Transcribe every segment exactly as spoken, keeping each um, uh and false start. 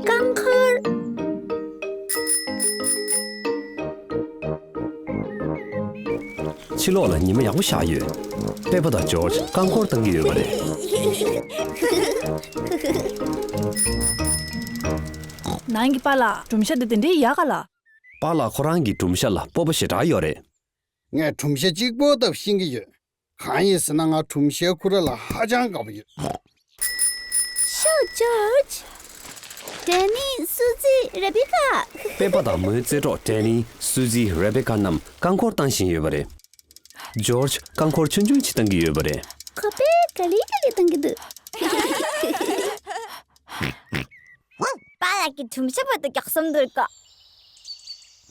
རྐང་འཁོར། ཕྱི་ལོགས་ལ་ཉི་མ་ཡག་པོ་ཤར་ཡོད། པེ་པ་དང་ཇོརྗ་རྐང་འཁོར་བཏང་གི་ཡོད་པ་རེད། ནང་གི་པཱ་ལགས་སྒྲུང་བཤད་དེ་དེ་འདྲའི་ཡག་ག་ལ། པཱ་ལགས་ཁོ་རང་གི་སྒྲུང་བཤད་ལ་སྤོབས་པ་ཞེ་དྲག་ཡོད་རེད། ངས་སྒྲུང་བཤད་གཅིག་པོ་ལྟ་བུ་ཤེས་ཀྱི་ཡོད། གང་ཡིན་ཟེར་ན་ང་སྒྲུང་བཤད་ཁུར་ལ་ཧ་ཅང་དགའ་པོ་ཡོད། ཤོག་ཇོརྗ། ཌེ་ནི། སུ་ཛི། རེ་བི་ཀ། པེ་པ་དང་མོའི་རྩེད་གྲོགས་ཌེ་ནི། སུ་ཛི། རེ་བི་ཀ་རྣམས་རྐང་འཁོར་བཏང་བཞིན་ཡོད་པ་རེད། ཇོརྗ་རྐང་འཁོར་ཆུང་ཆུང་ཅིག་བཏང་གི་ཡོད་པ་རེད། ཁོ་པས་ག་ལེ་ག་ལེ་བཏང་གི་འདུག་པཱ་ལགས་ཀྱི་སྒྲུང་བཤད་བར་དུ་མགྱོགས་གསུམ་བསྡུར་དགོས།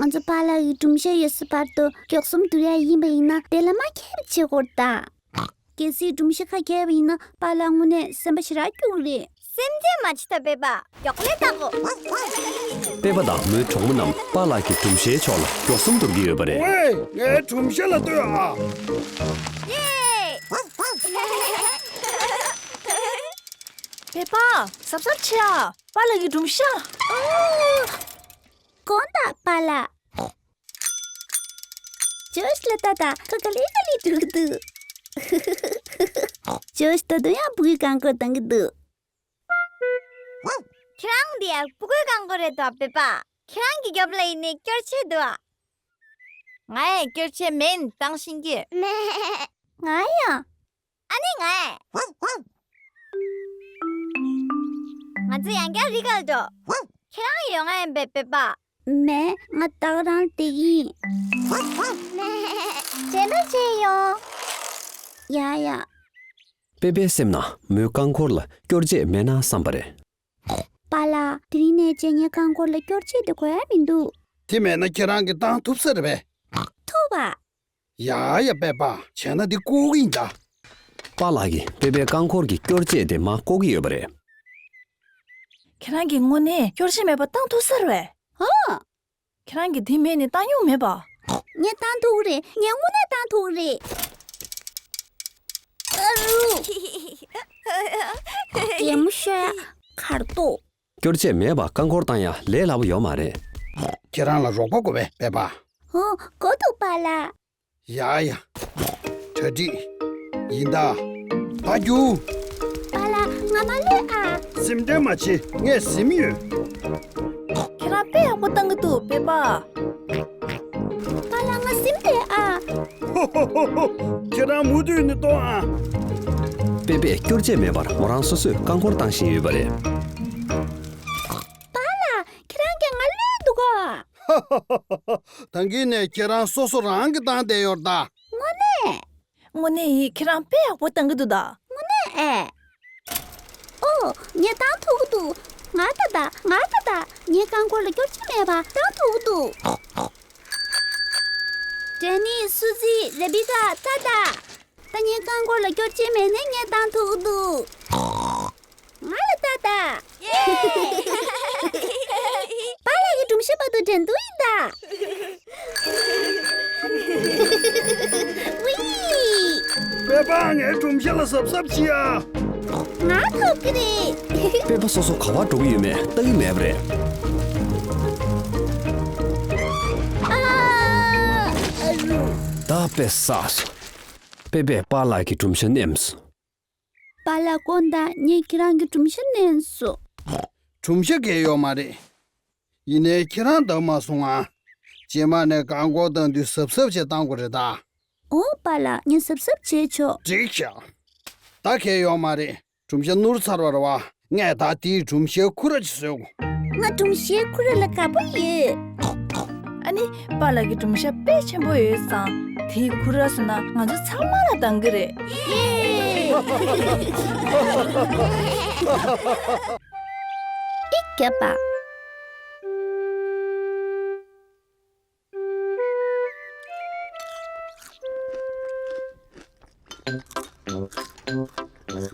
ང་ཚོ་པཱ་ལགས་ཀྱི་སྒྲུང་བཤད་ཡོད་ས་བར་དུ་མགྱོགས་གསུམ་བསྡུར་ཡ་ཡིན་པ་ཡིན་ན་དེ་ལ་མ་ཁྱད་པར་བྱེད་དགོས་ད། གལ་སྲིད་སྒྲུང་བཤད་ཁ་གྱེས་པ་ཡིན་ན་པཱ་ལགས་དངོས་གནས་སེམས་པ་ཞེ་དྲག་སྐྱོ་གི་རེད། སེམས་ཁྲལ་མ་བྱེད་ད་པེ་པ། མགྱོགས་ལས་བལྟ་དགོས། པེ་པ་དང་མོའི་གྲོགས་མོ་རྣམས་པཱ་ལགས་ཀྱི་སྒྲུང་བཤད་ཕྱོགས་ལ་མགྱོགས་གསུམ་བསྡུར་གྱི་ཡོད་པ་རེད། ཝེ། ངའི་སྒྲུང་བཤད་ལ་ལྟོས་ཨ། ཡེ། པེ་པ། གཟབ་གཟབ་བྱེད་ཨ། པཱ་ལགས་ཀྱི་སྒྲུང་བཤད། དགོངས་དག་པཱ་ལགས། ཇོརྗ་ལ་ལྟ་དང་། ཁོ་ག་ལེ་ག་ལེ་འགྲོ་གི་འདུག་ཇོརྗ་ད་དུང་ཡང་སྤུ་གུའི་རྐང་འཁོར་བཏང་གི་འདུག་ཁྱེད་རང་འདི་ཡང་སྤུ་གུའི་རྐང་འཁོར་རེད་དོ་པེ་པ། ཁྱེད་རང་གི་རྒྱབ་ལ་ཡིན་ནའི་སྐྱོར་ཆས་འདུག་ཨ། ང་ཡང་སྐྱོར་ཆས་མེད་ནི་བཏང་ཤེས་ཀྱི། ང་ཡང་། ཨ་ནི་ང་ཡང་། ང་ཚོ་ཡང་བསྐྱར་རི་ཁར་འགྲོ། ཁྱེད་རང་ཡོང་ང་ཡིན་པས་པེ་པ། མེད། ང་ད་ག་རང་བསྡད་ཀྱི་ཡིན། རྗེས་མ་མཇལ་ཡོང་། ཡ་ཡ། པེ་པའི་སེམས་ནང་མོའི་རྐང་འཁོར་ལ་སྐྱོར་ཆས་མེད་ན་བསམ་པ་རེད། པཱ་ལགས། དེ་རིང་ནས་བྱས་ངའི་རྐང་འཁོར་ལ་སྐྱོར་ཆས་དེ་དགོས་ཡ་མི་འདུག་དེ་མེད་ན་ཁྱེད་རང་གིས་བཏང་ཐུབ་ས་རེད་པས། ཐུབ་པ། ཡ་ཡ་པེ་པ། བྱས་ན་འདི་བཀོག་གི་ཡིན་ད། པཱ་ལགས་ཀྱིས་པེ་པའི་རྐང་འཁོར་གྱི་སྐྱོར་ཆས་དེ་མར་བཀོག་གི་ཡོད་པ་རེད། ཁྱེད་རང་གིས་དངོས་གནས་སྐྱོར་ཆས་མེད་པ་བཏང་ཐུབ་ས་རེད་པས། ཧོ། ཁྱེད་རང་གིས་དེ་མེད་ནས་བཏང་མྱོང་མེད་པ། ངས་བཏང་ཐུབ་ཀྱི་རེད། ངས་དངོས་གནས་བཏང་ཐུབ་ཀྱི་རེད། ཨ་རུ། གད་མོ་ཤོར་ཡ། གར་གཏོགས། སྐྱོར་ཆས་མེད་པར་རྐང་འཁོར་བཏང་ཡ་ལས་སླ་པོ་ཡོད་མ་རེད། ཁྱེད་རང་ལ་རོགས་པ་དགོས་པས་པེ་པ། ཧོ། དགོས་འདུག་པཱ་ལགས། ཡ་ཡ། གྲ་སྒྲིག་ཡིན་ད། ད་རྒྱུགས། པཱ་ལགས་ང་མ་ལུས་ཨ། སེམས་ཁྲལ་མ་བྱེད། ངས་ཟིན་ཡོད། ཁྱེད་རང་དཔེ་ཡག་པོ་བཏང་གི་འདུག་པེ་པ། པཱ་ལགས་ང་ཟིན་པས་ཨ། ཁྱེད་རང་མུ་མཐུད་ནས་གཏོང་ཨ། པེ་པས་སྐྱོར་ཆས་མེད་པར་མོ་རང་སོ་སོས་རྐང་འཁོར་བཏང་བཞིན་ཡོད་པ་རེད། པཱ་ལགས་ཁྱེད་རང་གིས་ང་བསླུས་འདུག་ག་ད་གིན་ནས་ཁྱེད་རང་སོ་སོ་རང་གིས་བཏང་བསྡད་ཡོད་ད། དངོས་གནས། དངོས་གནས་ཡིན། ཁྱེད་རང་དཔེ་ཡག་པོ་བཏང་གི་འདུག་ད། དངོས་གནས་ཨེ། ཨོ། ངས་བཏང་ཐུབ་ཀྱི་འདུག་ང་ད་ད། ང་ད་ད། ངའི་རྐང་འཁོར་ལ་སྐྱོར་ཆས་མེད་པ་བཏང་ཐུབ་ཀྱི་འདུག་ཌེ་ནི། སུ་ཛི། རེ་བི་ཀ། ད་ད། ད་ངའི་རྐང་འཁོར་ལ་སྐྱོར་ཆས་མེད་ནས་ངས་བཏང་ཐུབ་ཀྱི་འདུག་ང་ལ་ལྟ་ད། ཡེ། པཱ་ལགས་ཀྱི་སྒྲུང་བཤད་བར་དུ་འགྲན་བསྡུར་ཡིན་ད། ཝི། པེ་པ་ངའི་སྒྲུང་བཤད་ལ་གཟབ་གཟབ་བྱེད་ཨ། ང་ཐོབ་ཀྱི་རེད། པེ་པ་སོ་སོ་ག་པར་འགྲོ་གི་ཡོད་མེད་ལྟ་གི་མེད་པ་རེད། ཨ། ཨ་རུ། ད་དཔེ་བསགས་སོང་། པེ་པས་པཱ་ལགས་ཀྱི་སྒྲུང་བཤད་ནེམ་སོང་། པཱ་ལགས་དགོངས་དག་ངས་ཁྱེད་རང་གི་སྒྲུང་བཤད་ནེམ་སོང་། སྒྲུང་བཤད་གལ་ཡོད་མ་རེད། ཡིན་ནའི་ཁྱེད་རང་འདང་མ་སོང་ང་། རྗེས་མ་ནས་རྐང་འཁོར་བཏང་དུས་གཟབ་གཟབ་བྱས་བཏང་དགོས་རེད་ད། འོ་པཱ་ལགས་ངས་གཟབ་གཟབ་བྱས་ཆོག་འགྲིག་ཤག་ད་གལ་ཡོད་མ་རེད། སྒྲུང་བཤད་ནོར་ཚར་བ་རེད་པ། ངས་ད་དེའི་སྒྲུང་བཤད་ཁུ་ར་ཅིག་བཟོས་གོ། ང་སྒྲུང་བཤད་ཁུ་ར་ལ་དགའ་པོ་ཡོད། ཨ་ནི། པཱ་ལགས་ཀྱི་སྒྲུང་བཤད་དཔེ་ཆེན་པོ་ཡོད་ཙང་། དེའི་ཁུ་ར་བཟོས་ན་ང་ཚོ་ཚང་མ་ལ་འདང་གི་རེད། ཡེ། ཨི་སྐྱབས་པ།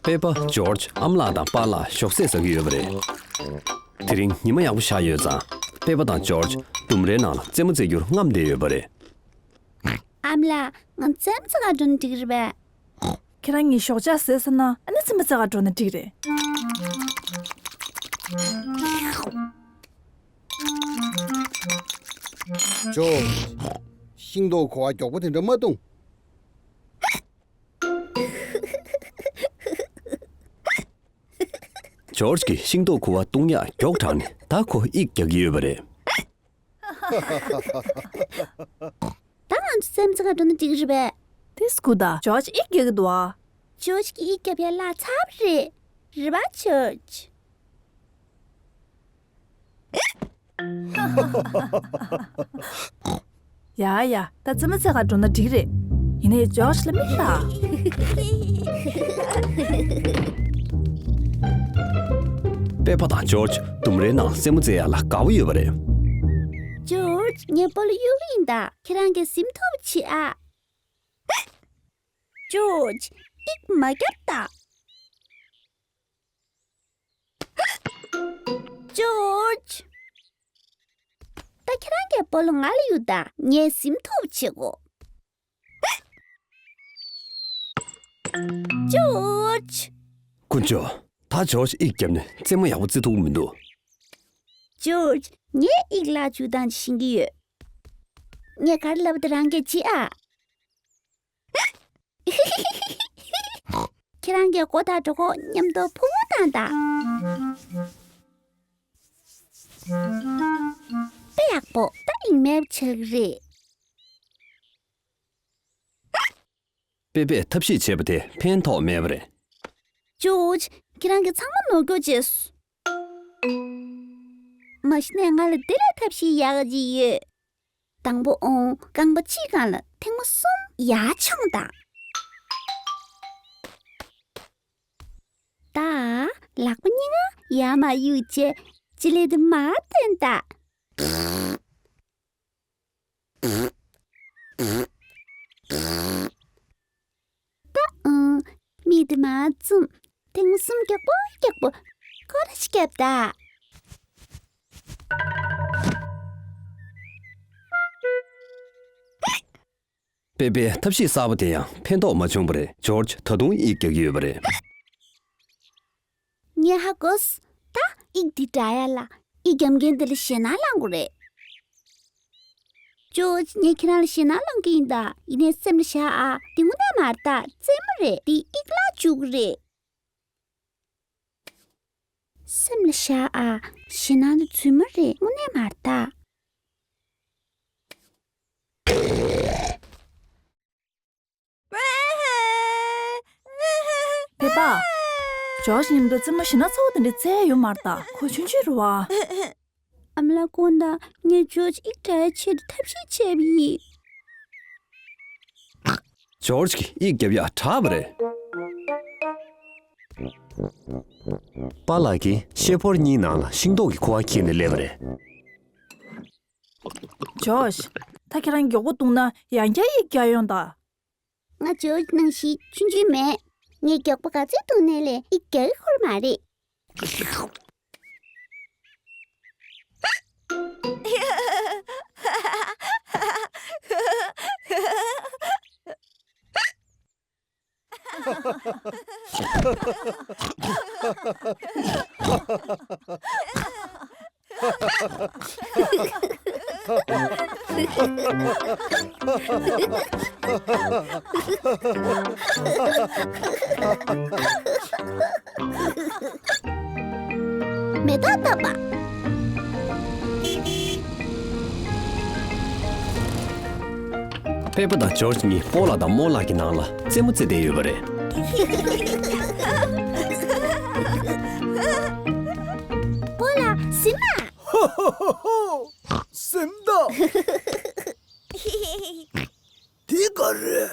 པེ་པ། ཇོརྗ། ཨམ་ལགས་དང་པཱ་ལགས་ཞོགས་ཟས་ཟ་གི་ཡོད་པ་རེད། དེ་རིང་ཉི་མ་ཡག་པོ་ཤར་ཡོད་ཙང་། པེ་པ་དང་ཇོརྗ་ལྡུམ་རའི་ནང་ལ་རྩེད་མོ་རྩེ་རྒྱུར་རྔམ་བསྡད་ཡོད་པ་རེད། ཨམ་ལགས། ང་རྩེད་མོ་རྩེ་གར་འགྲོ་ན་འགྲིག་གི་རེད་པས། ཁྱེད་རང་གཉིས་ཞོགས་ཇ་ཟས་ཚར་ན་ཨ་ནི་རྩེད་མོ་རྩེ་གར་འགྲོ་ན་འགྲིག་གི་རེད། ཇོ། ཤིང་ཏོག་ཁུ་བ་མགྱོགས་པོ་དེ་འདྲ་མ་བཏུང་། ཇོརྗ་གིས་ཤིང་ཏོག་ཁུ་བ་བཏུང་ཡག་མགྱོགས་དྲགས་ནས་ད་ཁོ་དབྱིག་རྒྱག་གི་ཡོད་པ་རེད། ད་ང་ཚོ་རྩེད་མོ་རྩེ་ག་འགྲོ་ན་འགྲིག་གི་རེད་པས། དེ་སྐུ་ད། ཇོརྗ་དབྱིག་རྒྱག་གི་འདུག་ཨ། ཇོརྗ་གིས་དབྱིག་རྒྱབ་ཡག་བརླག་ཚར་བ་རེད། རེད་པ་ཇོརྗ། ཡ་ཡ། ད་རྩེད་མོ་རྩེ་ག་འགྲོ་ན་འགྲིག་རེད། ཡིན་ནའི་ཇོརྗ་ལ་མིག་ལྟ། པེ་པ་དང་ཇོརྗ་ལྡུམ་རའི་ནང་རྩེད་མོ་རྩེ་ཡག་ལ་དགའ་པོ་ཡོད་པ་རེད། ཇོརྗ། ངས་སྤོ་ལོ་གཡུག་གི་ཡིན་ད། ཁྱེད་རང་གིས་ཟིན་ཐུབ་པ་བྱེད་ཨ། ཇོརྗ། དབྱིག་མ་རྒྱབ་ད། ཇོརྗ། ད་ཁྱེད་རང་གིས་སྤོ་ལོ་ང་ལ་གཡུག་ད། ངས་ཟིན་ཐུབ་པ་བྱེད་དགོས། ཇོརྗ། དཀོན་མཆོག། ད་ཇོརྗ་དབྱིག་བརྒྱབ་ནས་རྩེད་མོ་ཡག་པོ་རྩེ་ཐུབ་ཀྱི་མི་འདུག་ཇོརྗ། ངས་དབྱིག་བརླག་བཅུག་སྟངས་ཤེས་ཀྱི་ཡོད། ངས་ག་རེ་ལབ་པ་དེ་རང་གིས་བྱེད་ཨ། ཁྱེད་རང་གིས་སྒོ་དང་གྲོད་ཁོག་མཉམ་དུ་ཕུང་པོ་བཏང་དང་། དཔེ་ཡག་པོ། ད་དབྱིག་མེད་པ་ཆགས་ཀྱི་རེད། པེ་པས་ཐབས་ཤེས་བྱས་པ་དེ་ཕན་ཐོགས་མེད་པ་རེད། ཇོརྗ། ཁྱེད་རང་གིས་ཚང་མ་ནོར་འཁྱོག་བྱས་སོང་། མ་གཞི་ནས་ང་ལ་དེ་ལས་ཐབས་ཤེས་ཡག་ག་ཅིག་ཡོད། དང་པོ་འོང་རྐང་པ་གཅིག་སྒང་ལ་ཐེངས་མ་གསུམ་ཡར་མཆོངས་དང་། ད་ལག་པ་གཉིས་ཀ་ཡར་མར་གཡུག་བྱས་ལྕེ་ལེབ་དེ་མར་བཏོན་དང་། ད་ཨང་། མིག་དེ་མར་བཙུམ། ཐེངས་གསུམ་མགྱོགས་པོ་མགྱོགས་པོ་སྐོར་ར་ཞིག་བརྒྱབ་ད། པེ་པེ་ཐབས་ཤེས་གསར་པ་དེ་ཡང་ཕན་ཐོགས་མ་བྱུང་བ་རེད། ཇོརྗ་ད་དུང་དབྱིག་རྒྱག་གི་ཡོད་པ་རེད། ངས་ཧ་གོ་སོང་། ད་དབྱིག་འདི་འདྲ་ཡ་ལ་དབྱིག་རྒྱབ་མཁན་དེ་ལ་ཞེད་སྣང་ལངས་དགོས་རེད། ཇོ། ངས་ཁྱེད་རང་ལ་ཞེད་སྣང་ལངས་ཀྱི་ཡིན་ད། ཡིན་ནའི་སེམས་ལ་བཞག་ཨ། འདི་དངོས་གནས་མ་རེད་ད། རྩེད་མོ་རེད། འདི་དབྱིག་བརླག་བཅུག་གི་རེད། སེམས་ལ་བཞག་ཨ། ཞེད་སྣང་དེ་རྫུན་མ་རེད། དངོས་གནས་མ་རེད་ད། པེ་པ། ཇོརྗ་མཉམ་དུ་རྩེད་མོ་ཞེ་ན་ཚ་བོ་དེ་འདྲ་རྩེ་ཡོད་མ་རེད་ད། ཁོ་ཆུང་ཆུང་རེད་པ། ཨ་མ་ལགས་དགོངས་དག། ངས་ཇོརྗ་དབྱིག་བྲལ་ཆེད་དུ་ཐབས་ཤེས་བྱས་པ་ཡིན། ཇོརྗ་གིས་དབྱིག་རྒྱབ་ཡག་དྲག་པ་རེད། པཱ་ལགས་ཀྱིས་ཤེལ་ཕོར་གཉིས་ནང་ལ་ཤིང་ཏོག་གི་ཁུ་བ་འཁྱེར་ནས་སླེབས་པ་རེད། ཇོརྗ། ད་ཁྱེད་རང་མགྱོགས་པོ་བཏུང་ན་ཡང་བསྐྱར་དབྱིག་རྒྱག་ཡོང་ད། ང་ཇོརྗ་ནང་བཞིན་ཆུང་ཆུང་མེད། ངས་མགྱོགས་པོ་ག་ཚོད་བཏུང་ནའི་ལས་དབྱིག་རྒྱག་གི་ཡོད་མ་རེད། མེ་ཏོག་བཏབ་པ། པེ་པ་དང་ཇོརྗ་གཉིས་སྤོ་ལགས་དང་རྨོ་ལགས་ཀྱི་ནང་ལ་རྩེད་མོ་རྩེ་བསྡད་ཡོད་པ་རེད། སྤོ་ལགས་ཟིན་ན། ཧོ་ཧོ་ཧོ་ཧོ། ཟིན་ད། དེ་ག་རེད།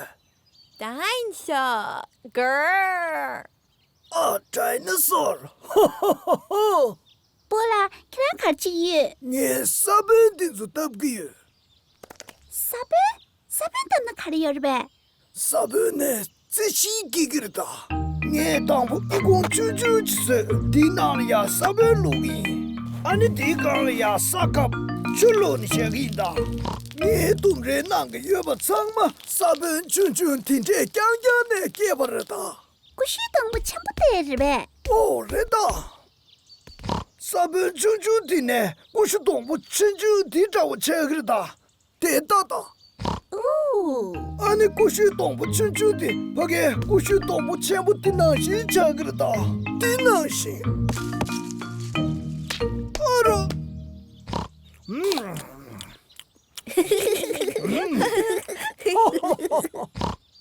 Dinosaur། གར། ཨ། ཌའི་ནོ་སོར། ཧོ་ཧོ་ཧོ་ཧོ། སྤོ་ལགས་ཁྱེད་རང་ག་རེ་བྱེད་ཀྱི་ཡོད། ངས་ས་བོན་འདི་ཚོ་བཏབ་ཀྱི་ཡོད། ས་བོན། ས་བོན་བཏབ་ན་ག་རེ་ཡོད་རེད་པས། ས་བོན་ནས་རྩི་ཤིང་སྐྱེ་གི་རེད་ད། ངས་དང་པོ་ཨི་ཁུང་ཆུང་ཆུང་ཅིག་བཟོས། འདིའི་ནང་ལ་ཡང་ས་བོན་བླུགས་ཀྱི་ཡིན། ཨ་ནི་དེའི་སྒང་ལ་ཡང་ས་ཁབ་ཆུ་བླུགས་ནས་བཞག་གི་ཡིན་ད། ངའི་ལྡུམ་རའི་ནང་གི་ཡོད་པ་ཚང་མ་ས་བོན་ཆུང་ཆུང་དེ་འདྲས་རྐྱང་རྐྱང་ནས་སྐྱེས་པ་རེད་ད། ཀུ་ཤུའི་སྡོང་པོ་ཆེན་པོ་དེ་རེད་པས། ཨོ་རེད་ད། ས་བོན་ཆུང་ཆུང་དེ་ནས་ཀུ་ཤུ་སྡོང་པོ་ཆུང་ཆུང་དེ་འདྲ་བོ་ཆགས་ཀྱི་རེད་ད། དེ་ལྟ་ད། ཨོ། ཨ་ནི་ཀུ་ཤུའི་སྡོང་པོ་ཆུང་ཆུང་དེ་ཕ་གིའི་ཀུ་ཤུའི་སྡོང་པོ་ཆེན་པོ་དེ་ནང་བཞིན་ཆགས་ཀྱི་རེད་ད། དེ་ནང་བཞིན། ཨ་རོ།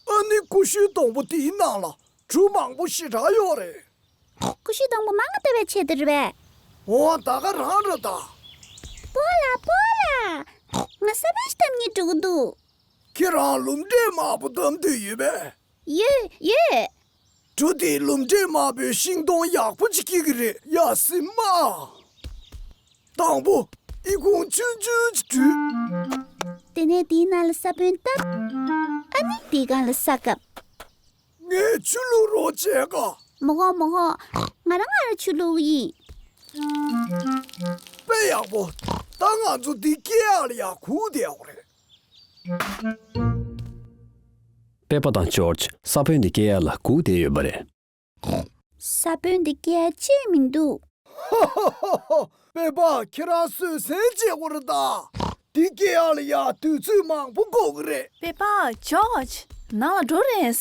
ཨ་ནི་ཀུ་ཤུའི་སྡོང་པོ་དེའི་ནང་ལ་གྲུ་མང་པོ་ཞེ་དྲག་ཡོད་རེད། ཀུ་ཤུའི་སྡོང་པོ་མང་ང་བཏབ་པའི་ཆེད་དུ་རེད་པས། འོ་ད་ག་རང་རེད་ད། སྤོ་ལགས་སྤོ་ལགས། ང་ས་བོན་ཞིག་བཏབ་སྙིང་འདོད་ཀྱི་འདུག་ཁྱེད་རང་ལུམ་འབྲས་དམར་པོ་བཏབ་འདོད་ཡོད་པས། ཡོད་ཡོད། གྲུ་དེས་ལུམ་འབྲས་དམར་པོའི་ཤིང་སྡོང་ཡག་པོ་ཅིག་སྐྱེ་གི་རེད་ཡ་སྲིན་མ། དང་པོ། ཨི་ཁུང་ཆུང་ཆུང་ཅིག་བྲུས། དེ་ནས་དེའི་ནང་ལ་ས་བོན་བཏབ། ཨ་ནི་དེའི་སྒང་ལ་ས་བཀབ། ངས་ཆུ་བླུག་རོགས་བྱེད་ག་མི་དགོས་མི་དགོས། ང་རང་ང་རང་ཆུ་བླུག་གི་ཡིན། དཔེ་ཡག་པོ། ད་ང་ཚོ་འདི་སྐྱེ་ཡག་ལ་ཡ་སྒུག་བསྡད་ཡོད་རེད། པེ་པ་དང་ཇོརྗ་ས་བོན་འདི་སྐྱེ་ཡག་ལ་སྒུག་བསྡད་ཡོད་པ་རེད། ས་བོན་འདི་སྐྱེ་ཡག་ཅིག་མི་འདུག་ཧ་ཧ་ཧ་ཧ། པེ་པ་ཁྱེད་རང་བཟོད་བསྲན་བྱེད་དགོས་རེད་ད། འདི་སྐྱེ་ཡག་ལ་ཡ་དུས་ཚོད་མང་པོ་འགོར་གི་རེད། པེ་པ་ཇོརྗ་ནང་ལ་འགྲོ་རན།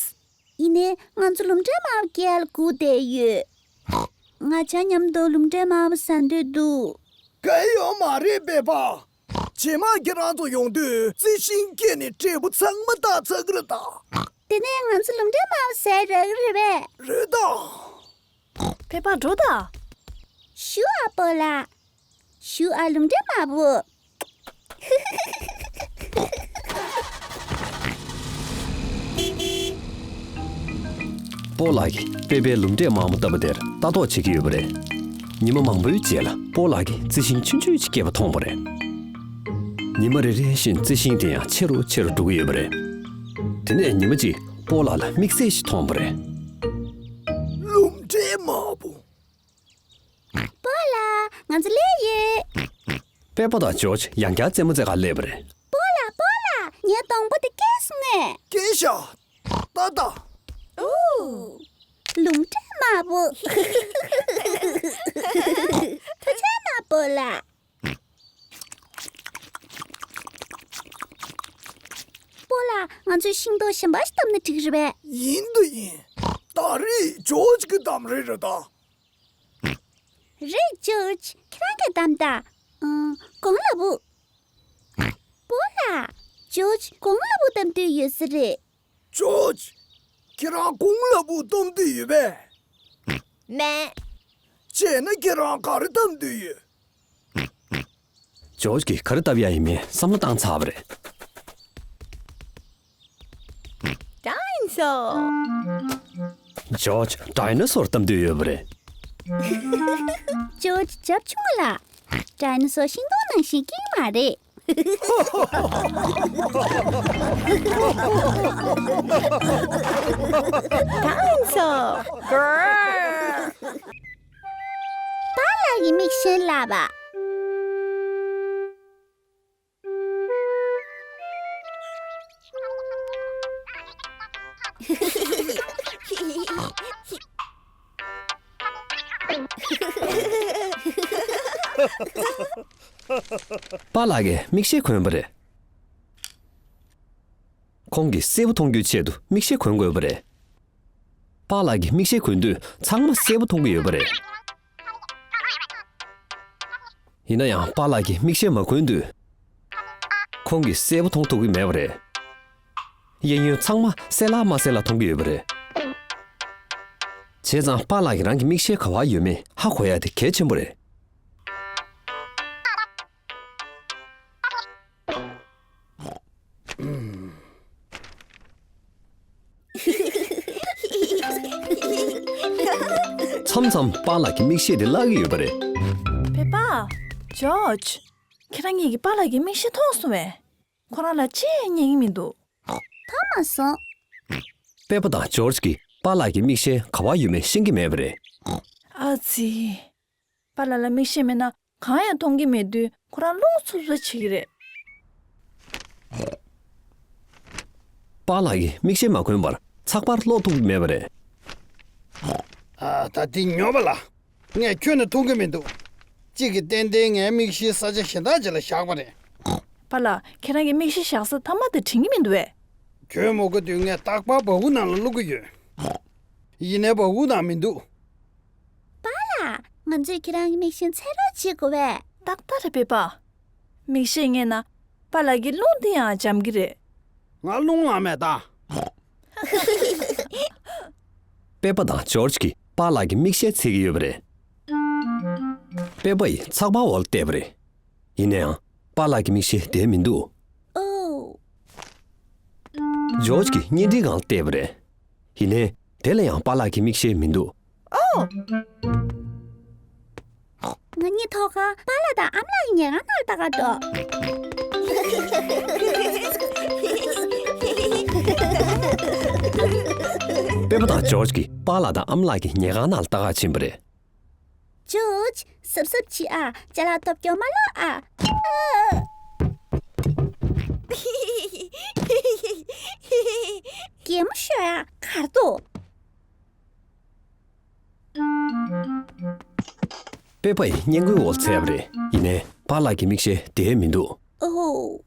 ཡིན་ནའི་ང་ཚོ་ལུམ་འབྲས་དམར་པོ་སྐྱེ་ཡག་ལ་སྒུག་བསྡད་ཡོད། ང་ཆ་མཉམ་དུ་ལུམ་འབྲས་དམར་པོ་ཟ་འདོད་འདུག་གལ་ཡོད་མ་རེད་པེ་པ། རྗེས་མ་ཁྱེད་རང་ཚོ་ཡོང་དུས་རྩི་ཤིང་སྐྱེས་ནས་འབྲས་བུ་ཚང་མ་བཏགས་ཚར་གི་རེད་ད། དེ་ནས་ང་ཚོ་ལུམ་འབྲས་དམར་པོ་ཟ་ཡག་རག་གི་རེད་པས། རེད་ད། པེ་པ་འགྲོ་ད། ཞུ་ཨ་སྤོ་ལགས། ཞུ་ཨ་ལུམ་འབྲས་དམར་པོ། སྤོ་ལགས་ཀྱིས་པེ་པའི་ལུམ་འབྲས་དམར་པོ་བཏབ་པ་དེར་ལྟ་རྟོག་བྱེད་ཀྱི་ཡོད་པ་རེད། ཉི་མ་མང་པོའི་རྗེས་ལ་སྤོ་ལགས་ཀྱིས་རྩི་ཤིང་ཆུང་ཆུང་ཅིག་སྐྱེས་པ་མཐོང་བ་རེད། ཉི་མ་རེ་རེ་བཞིན་རྩི་ཤིང་དེ་ཡང་ཆེ་རུ་ཆེ་རུ་འགྲོ་གི་ཡོད་པ་རེད། དེ་ནས་ཉི་མ་གཅིག་སྤོ་ལགས་ལ་དམིགས་བསལ་ཞིག་མཐོང་བ་རེད། ལུམ་འབྲས་དམར་པོ། སྤོ་ལགས་ང་ཚོ་སླེབས་ཡོད། པེ་པ་དང་ཇོརྗ་ཡང་བསྐྱར་རྩེད་མོ་རྩེ་གར་སླེབས་པ་རེད། སྤོ་ལགས་སྤོ་ལགས་ངའི་སྡོང་པོ་དེ་སྐྱེས་སོང་ངས། སྐྱེས་ཤག་ད་ལྟ། ཨོ། ལུམ་འབྲས་དམར་པོ། ཐུགས་རྗེ་གནང་སྤོ་ལགས། སྤོ་ལགས་ང་ཚོས་ཤིང་ཏོག་གཞན་པ་ཞིག་བཏབ་ན་འགྲིག་རེད་པས། ཡིན་དང་ཡིན། ད་རེས་ཇོརྗ་གི་གཏམ་རེད་རེད་ད། རེད་ཇོརྗ་ཁྱེད་རང་གིས་གཏམ་ད། ཨང་། གོང་ལ་བུ། སྤོ་ལགས། ཇོརྗ་གོང་ལ་བུ་གཏམ་འདོད་ཡོད་ས་རེད། ཇོརྗ། ཁྱེད་རང་གོང་ལ་བུ་གཏམ་འདོད་ཡོད་པས། མེད། བྱས་ན་ཁྱེད་རང་ག་རེ་གཏམ་འདོད་ཡོད། ཇོརྗ་གིས་ག་རེ་བཏབ་ཡག་ཡིན་མིན་བསམ་བློ་བཏང་ཚར་བ་རེད། ཌའི་ནོ་སོར། ཇོརྗ་ཌའི་ནོ་སོར་གཏམ་འདོད་ཡོད་པ་རེད། ཇོརྗ་རྒྱབ་ཆུང་ལ། ཌའི་ནོ་སོར་ཤིང་སྡོང་ནང་བཞིན་སྐྱེ་གི་མ་རེད། ཌའི་ནོ་སོར། པཱ་ལགས་ཀྱི་མིག་ཤེལ་ལགས་པ། པཱ་ལགས་ཀྱིས་མིག་ཤེལ་གོན་པ་རེད། ཁོང་གིས་གསལ་པོ་མཐོང་རྒྱུའི་ཆེད་དུ་མིག་ཤེལ་གོན་དགོས་པ་རེད། པཱ་ལགས་ཀྱིས་མིག་ཤེལ་གོན་དུས་ཚང་མ་གསལ་པོ་མཐོང་གི་ཡོད་པ་རེད། ཡིན་ན་ཡང་པཱ་ལགས་ཀྱིས་མིག་ཤེལ་མ་གོན་དུས། ཁོང་གིས་གསལ་པོ་མཐོང་ཐུབ་ཀྱི་མེད་པ་རེད། གཡས་གཡོན་ཚང་མ་གསལ་ལ་མ་གསལ་ལ་མཐོང་གི་ཡོད་པ་རེད། བྱས་ཙང་པཱ་ལགས་ཀྱིས་རང་གི་མིག་ཤེལ་ག་པར་ཡོད་མེད་ཧ་གོ་ཡ་དེ་གལ་ཆེན་པོ་རེད། མཚམས་མཚམས་པཱ་ལགས་ཀྱི་མིག་ཤེལ་དེ་བརླག་གི་ཡོད་པ་རེད། པེ་པ། ཇོརྗ། ཁྱེད་རང་གཉིས་ཀྱིས་པཱ་ལགས་ཀྱི་མིག་ཤེལ་མཐོང་སོང་བས། ཁོ་རང་ལ་ཅི་ཡང་ཉན་གྱི་མི་འདུག་མཐོང་མ་སོང་། པེ་པ་དང་ཇོརྗ་གིས་པཱ་ལགས་ཀྱི་མིག་ཤེལ་ག་པར་ཡོད་མེད་ཤེས་ཀྱི་མེད་པ་རེད། ཨ་ཙི། པཱ་ལགས་ལ་མིག་ཤེལ་མེད་ན་གང་ཡང་མཐོང་གི་མེད་དུས་ཁོ་རང་རླུང་འཚུབ་འཚུབ་བྱེད་ཀྱི་རེད། པཱ་ལགས་ཀྱིས་མིག་ཤེལ་མ་གོན་པར་ཚགས་པར་ཀློག་ཐུབ་ཀྱི་མེད་པ་རེད། ཨ། ད་འདི་ཉོབ་པ་ལ། ངས་ཁྱོན་ནས་མཐོང་གི་མི་འདུག་གཅིག་གིས་ཏན་ཏན་ངའི་མིག་ཤེལ་ས་ཆ་གཞན་དག་ཅིག་ལ་བཞག་པ་རེད། པཱ་ལགས། ཁྱེད་རང་གི་མིག་ཤེལ་བཞག་ས་མཐའ་མ་དེ་དྲན་གྱི་མི་འདུག་བས། ཁྱོད་མ་གོ་དུས་ངས་རྟག་པར་བ་ཧུ་ནང་ལ་བླུག་གི་ཡོད། ཡིན་ནའི་བ་ཧུ་ནང་མི་འདུག། པཱ་ལགས། ང་ཚོས་ཁྱེད་རང་གི་མིག་ཤེལ་འཚོལ་རོགས་བྱེད་དགོས་བས། ཏག་ཏག་རེད་པཱ་ལགས། མིག་ཤེལ་རྙེད་ན་པཱ་ལགས་ཀྱི་རླུང་དེ་ཡང་འཇམ་གྱི་རེད། ང་རླུང་ལངས་མེད་ད། པེ་པ་དང་ཇོརྗ་གིས་པཱ་ལགས་ཀྱི་མིག་ཤེལ་འཚོལ་གྱི་ཡོད་པ་རེད། པེ་པ་ཡིས་ཚགས་པར་འོག་ལ་བལྟས་པ་རེད། ཡིན་ན་ཡང་པཱ་ལགས་ཀྱི་མིག་ཤེལ་དེར་མི་འདུག། ཨོ། ཇོརྗ་གིས་བརྙན་འཕྲིན་སྒང་ལ་བལྟས་པ་རེད། ཡིན་ནའི་དེ་ལ་ཡང་པཱ་ལགས་ཀྱི་མིག་ཤེལ་མི་འདུག། ཨོ། ང་གཉིས་ཐོག་ཁར་པཱ་ལགས་དང་ཨ་མ་ལགས་ཀྱི་ཉལ་ཁང་ནང་ལ་ལྟ་ག་འགྲོ། པེ་པ་དང་ཇོརྗ་གིས་པཱ་ལགས་དང་ཨ་མ་ལགས་ཀྱི་ཉལ་ཁང་ནང་ལ་ལྟ་ག་ཕྱིན་པ་རེད། ཇོརྗ། གཟབ་གཟབ་བྱེད་ཨ། ཅ་ལག་སྟོབས་སྐྱོ་མ་ལོག་ཨ། ཨ། གད་མོ་ཤོར་ཨ། གར་འདུག། པེ་པ་ཡིས་སྔས་མགོའི་འོག་འཚོལ་བ་རེད། ཡིན་ནའི་པཱ་ལགས་ཀྱི་མིག་ཤེལ་དེར་མི་འདུག། ཨོ།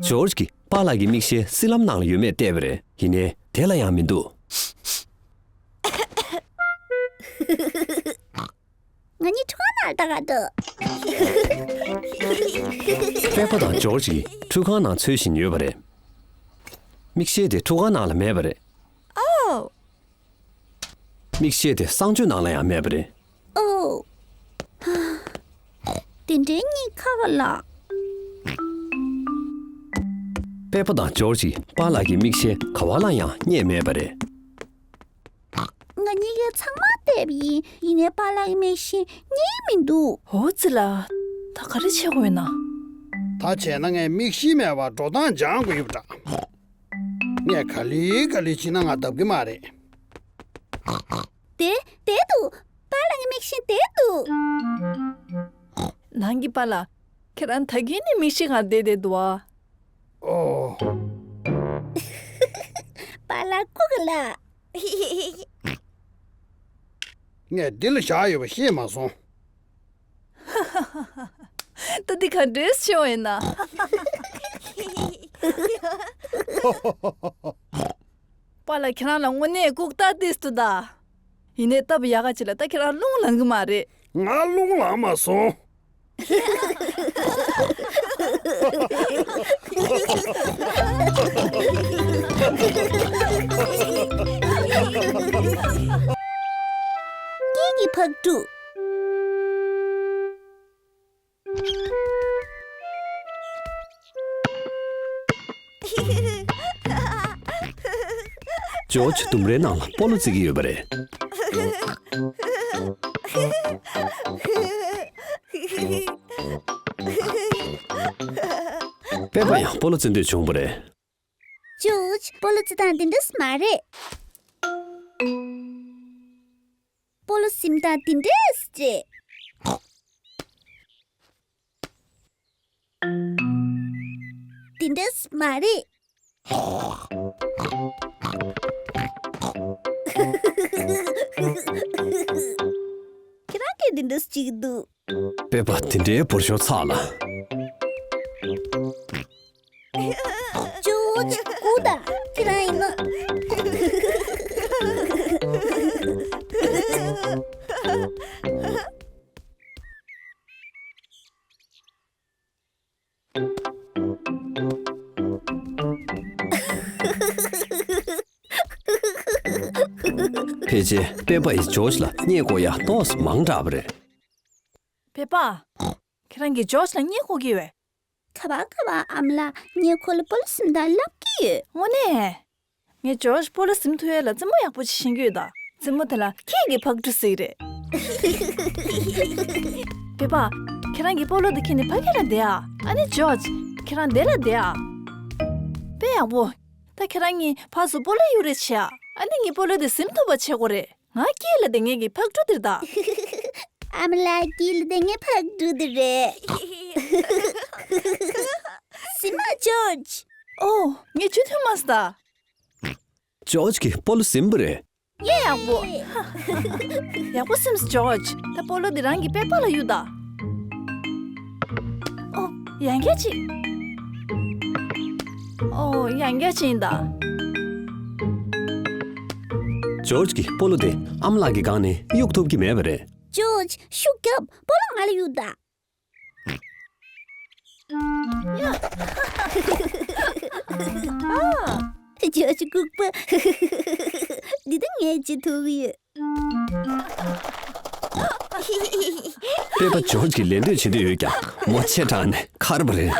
ཇོརྗ་གིས་པཱ་ལགས་ཀྱི་མིག་ཤེལ་སྲིབ་ལམ་ནང་ལ་ཡོད་མེད་བལྟས་པ་རེད། ཡིན་ནའི་དེ་ལ་ཡང་མི་འདུག། ང་གཉིས་ཁྲུས་ཁང་ནང་ལ་ལྟ་ག་འགྲོ། པེ་པ་དང་ཇོརྗ་གིས་ཁྲུས་ཁང་ནང་འཚོལ་བཞིན་ཡོད་པ་རེད། མིག་ཤེལ་དེ་ཁྲུས་ཁང་ནང་ལ་མེད་པ་རེད། ཨོ། མིག་ཤེལ་དེ་གསང་སྤྱོད་ནང་ལ་ཡང་མེད་པ་རེད། ཨོ། དེ་འདྲའི་གཉིད་ཁ་ག་ལ། པེ་པ་དང་ཇོརྗ་གིས་པཱ་ལགས་ཀྱི་མིག་ཤེལ་ག་བ་ལ་ཡང་རྙེད་མེད་པ་རེད། ང་གཉིས་ཀས་ཚང་མ་བལྟས་པ་ཡིན། ཡིན་ནའི་པཱ་ལགས་ཀྱི་མིག་ཤེལ་རྙེད་མི་འདུག། འོ་ཙི་ལ། ད་ག་རེ་བྱེད་དགོས་ཡོད་ན། ད་བྱས་ན་ངས་མིག་ཤེལ་མེད་པར་འགྲོ་སྟངས་སྦྱང་དགོས་ཡོད་པ་འདྲ། ངས་ག་ལེ་ག་ལེ་བྱས་ན་ང་བརྡབ་གི་མ་རེད། དེ་དེ་འདུག། པཱ་ལགས་ཀྱི་མིག་ཤེལ་དེ་འདུག། ནང་གི་པཱ་ལགས། ཁྱེད་རང་ད་གིན་ནས་མིག་ཤེལ་སྒང་བསྡད་བསྡད་འདུག་ཨ། ཨོ། པཱ་ལགས་སྐུ་ག་ལ། ངས་འདི་ལ་བཞག་ཡོད་པ་ཤེས་མ་སོང་། ད་འདི་ག་འདྲས་བྱེད་པ་ཡིན་ན། པཱ་ལགས་ཁྱེད་རང་ལ་དངོས་གནས་ལྐུགས་རྟགས་ཏིས་འདུག་ད། ཡིན་ནའི་སྟབས་ཡག་ག་ཅིག་ལ་ད་ཁྱེད་རང་རླུང་ལངས་གི་མ་རེད། ང་རླུང་ལངས་མ་སོང་། སྐད་ཀྱི་ཕག་གྲུ། ཇོརྗ་ལྡུམ་རའི་ནང་ལ་སྤོ་ལོ་རྩེ་གི་ཡོད་པ་རེད། པེ་པ་ཡང་སྤོ་ལོ་རྩེ་འདོད་བྱུང་བ་རེད། ཇོརྗ། སྤོ་ལོ་རྩེ་སྟངས་འདི་འདྲས་མ་རེད། སྤོ་ལོ་ཟིན་སྟངས་འདི་འདྲས་རེད། འདི་འདྲས་མ་རེད། ཁྱེད་རང་གིས་འདི་འདྲས་བྱེད་ཀྱི་འདུག། པེ་པ་དེ་འདྲའི་བོར་ཤོར་ཚར་ལ། ཇོརྗ། སྒུག་དང་། ཁྱེད་རང་ཡིན་ན། ཕལ་ཆེར་པེ་པ་ཡིས་ཇོརྗ་ལ་བརྙས་བཀོག་ཡག་ཏོག་ཙམ་མང་དྲགས་པ་རེད། པེ་པ། ཁྱེད་རང་གིས་ཇོརྗ་ལ་བརྙས་བཀོག་གི་ཡོད། ག་པར་ག་པར་ཨ་མ་ལགས། ངས་ཁོ་ལ་སྤོ་ལོ་ཟིན་སྟངས་བསླབ་ཀྱི་ཡོད། དངོས་གནས། ངས་ཇོརྗ་སྤོ་ལོ་ཟིན་ཐུབ་ཡས་ལ་རྩེད་མོ་ཡག་པོ་ཅིག་ཤེས་ཀྱི་ཡོད་ད། རྩེད་མོ་དེ་ལ་ཁྱེད་ཀྱི་ཕག་གྲུ་ཟེར་གྱི་རེད། པེ་པ། ཁྱེད་རང་གིས་སྤོ་ལོ་དེ་ཁྱེར་ནས་ཕ་གིར་བསྡད་ཨ། ཨ་ནི་ཇོརྗ། ཁྱེད་རང་འདི་ལ་བསྡད་ཨ། དཔེ་ཡག་པོ། ད་ཁྱེད་རང་གཉིས་ཕར་ཚུར་སྤོ་ལོ་གཡུག་རེས་བྱེད་ཨ། ཨ་ནི་ངའི་སྤོ་ལོ་དེ་ཟིན་ཐུབ་པ་བྱེད་དགོས་རེད། ང་དཀྱིལ་ལ་བསྡད་མཁན་གྱི་ཕག་གྲུ་དེ་རེད་ད། ཨ་མ་ལགས། དཀྱིལ་ལ་བསྡད་མཁན་ཕག་གྲུ་དེ་རེད། ཟིན་མ་ཇོརྗ། ཨོ། ངས་ཇུས་མཐུན་མ་སོང་ད། ཇོརྗ་གིས་སྤོ་ལོ་ཟིན་པ་རེད། ཡེ། ཡག་པོ། ཡག་པོ་ཟིན་སོང་ཇོརྗ། ད་སྤོ་ལོ་འདི་རང་གི་པེ་པ་ལ་གཡུག་ད། ཨོ། ཡང་བསྐྱར་ཅིག་ཨོ། ཡང་བསྐྱར་ཅིག་ཡིན་ད། ཇོརྗ་གིས་སྤོ་ལོ་དེ་ཨ་མ་ལགས་ཀྱི་སྒང་ནས་གཡུག་ཐུབ་ཀྱི་མེད་པ་རེད། ཇོརྗ། ཤུགས་རྒྱོབ། སྤོ་ལོ་ང་ལ་གཡུག་ད། ཇོརྗ་ལྐུགས་པ། འདི་ད་ངས་བྱེད་ཐུབ་ཀྱི་ཡོད། པེ་པ་ཇོརྗ་གིས་ལད་ཟློས་བྱེད་འདོད་ཡོད་ཀྱང་མོ་ཆེ་དྲགས་ནས་ཁར་བ་རེད།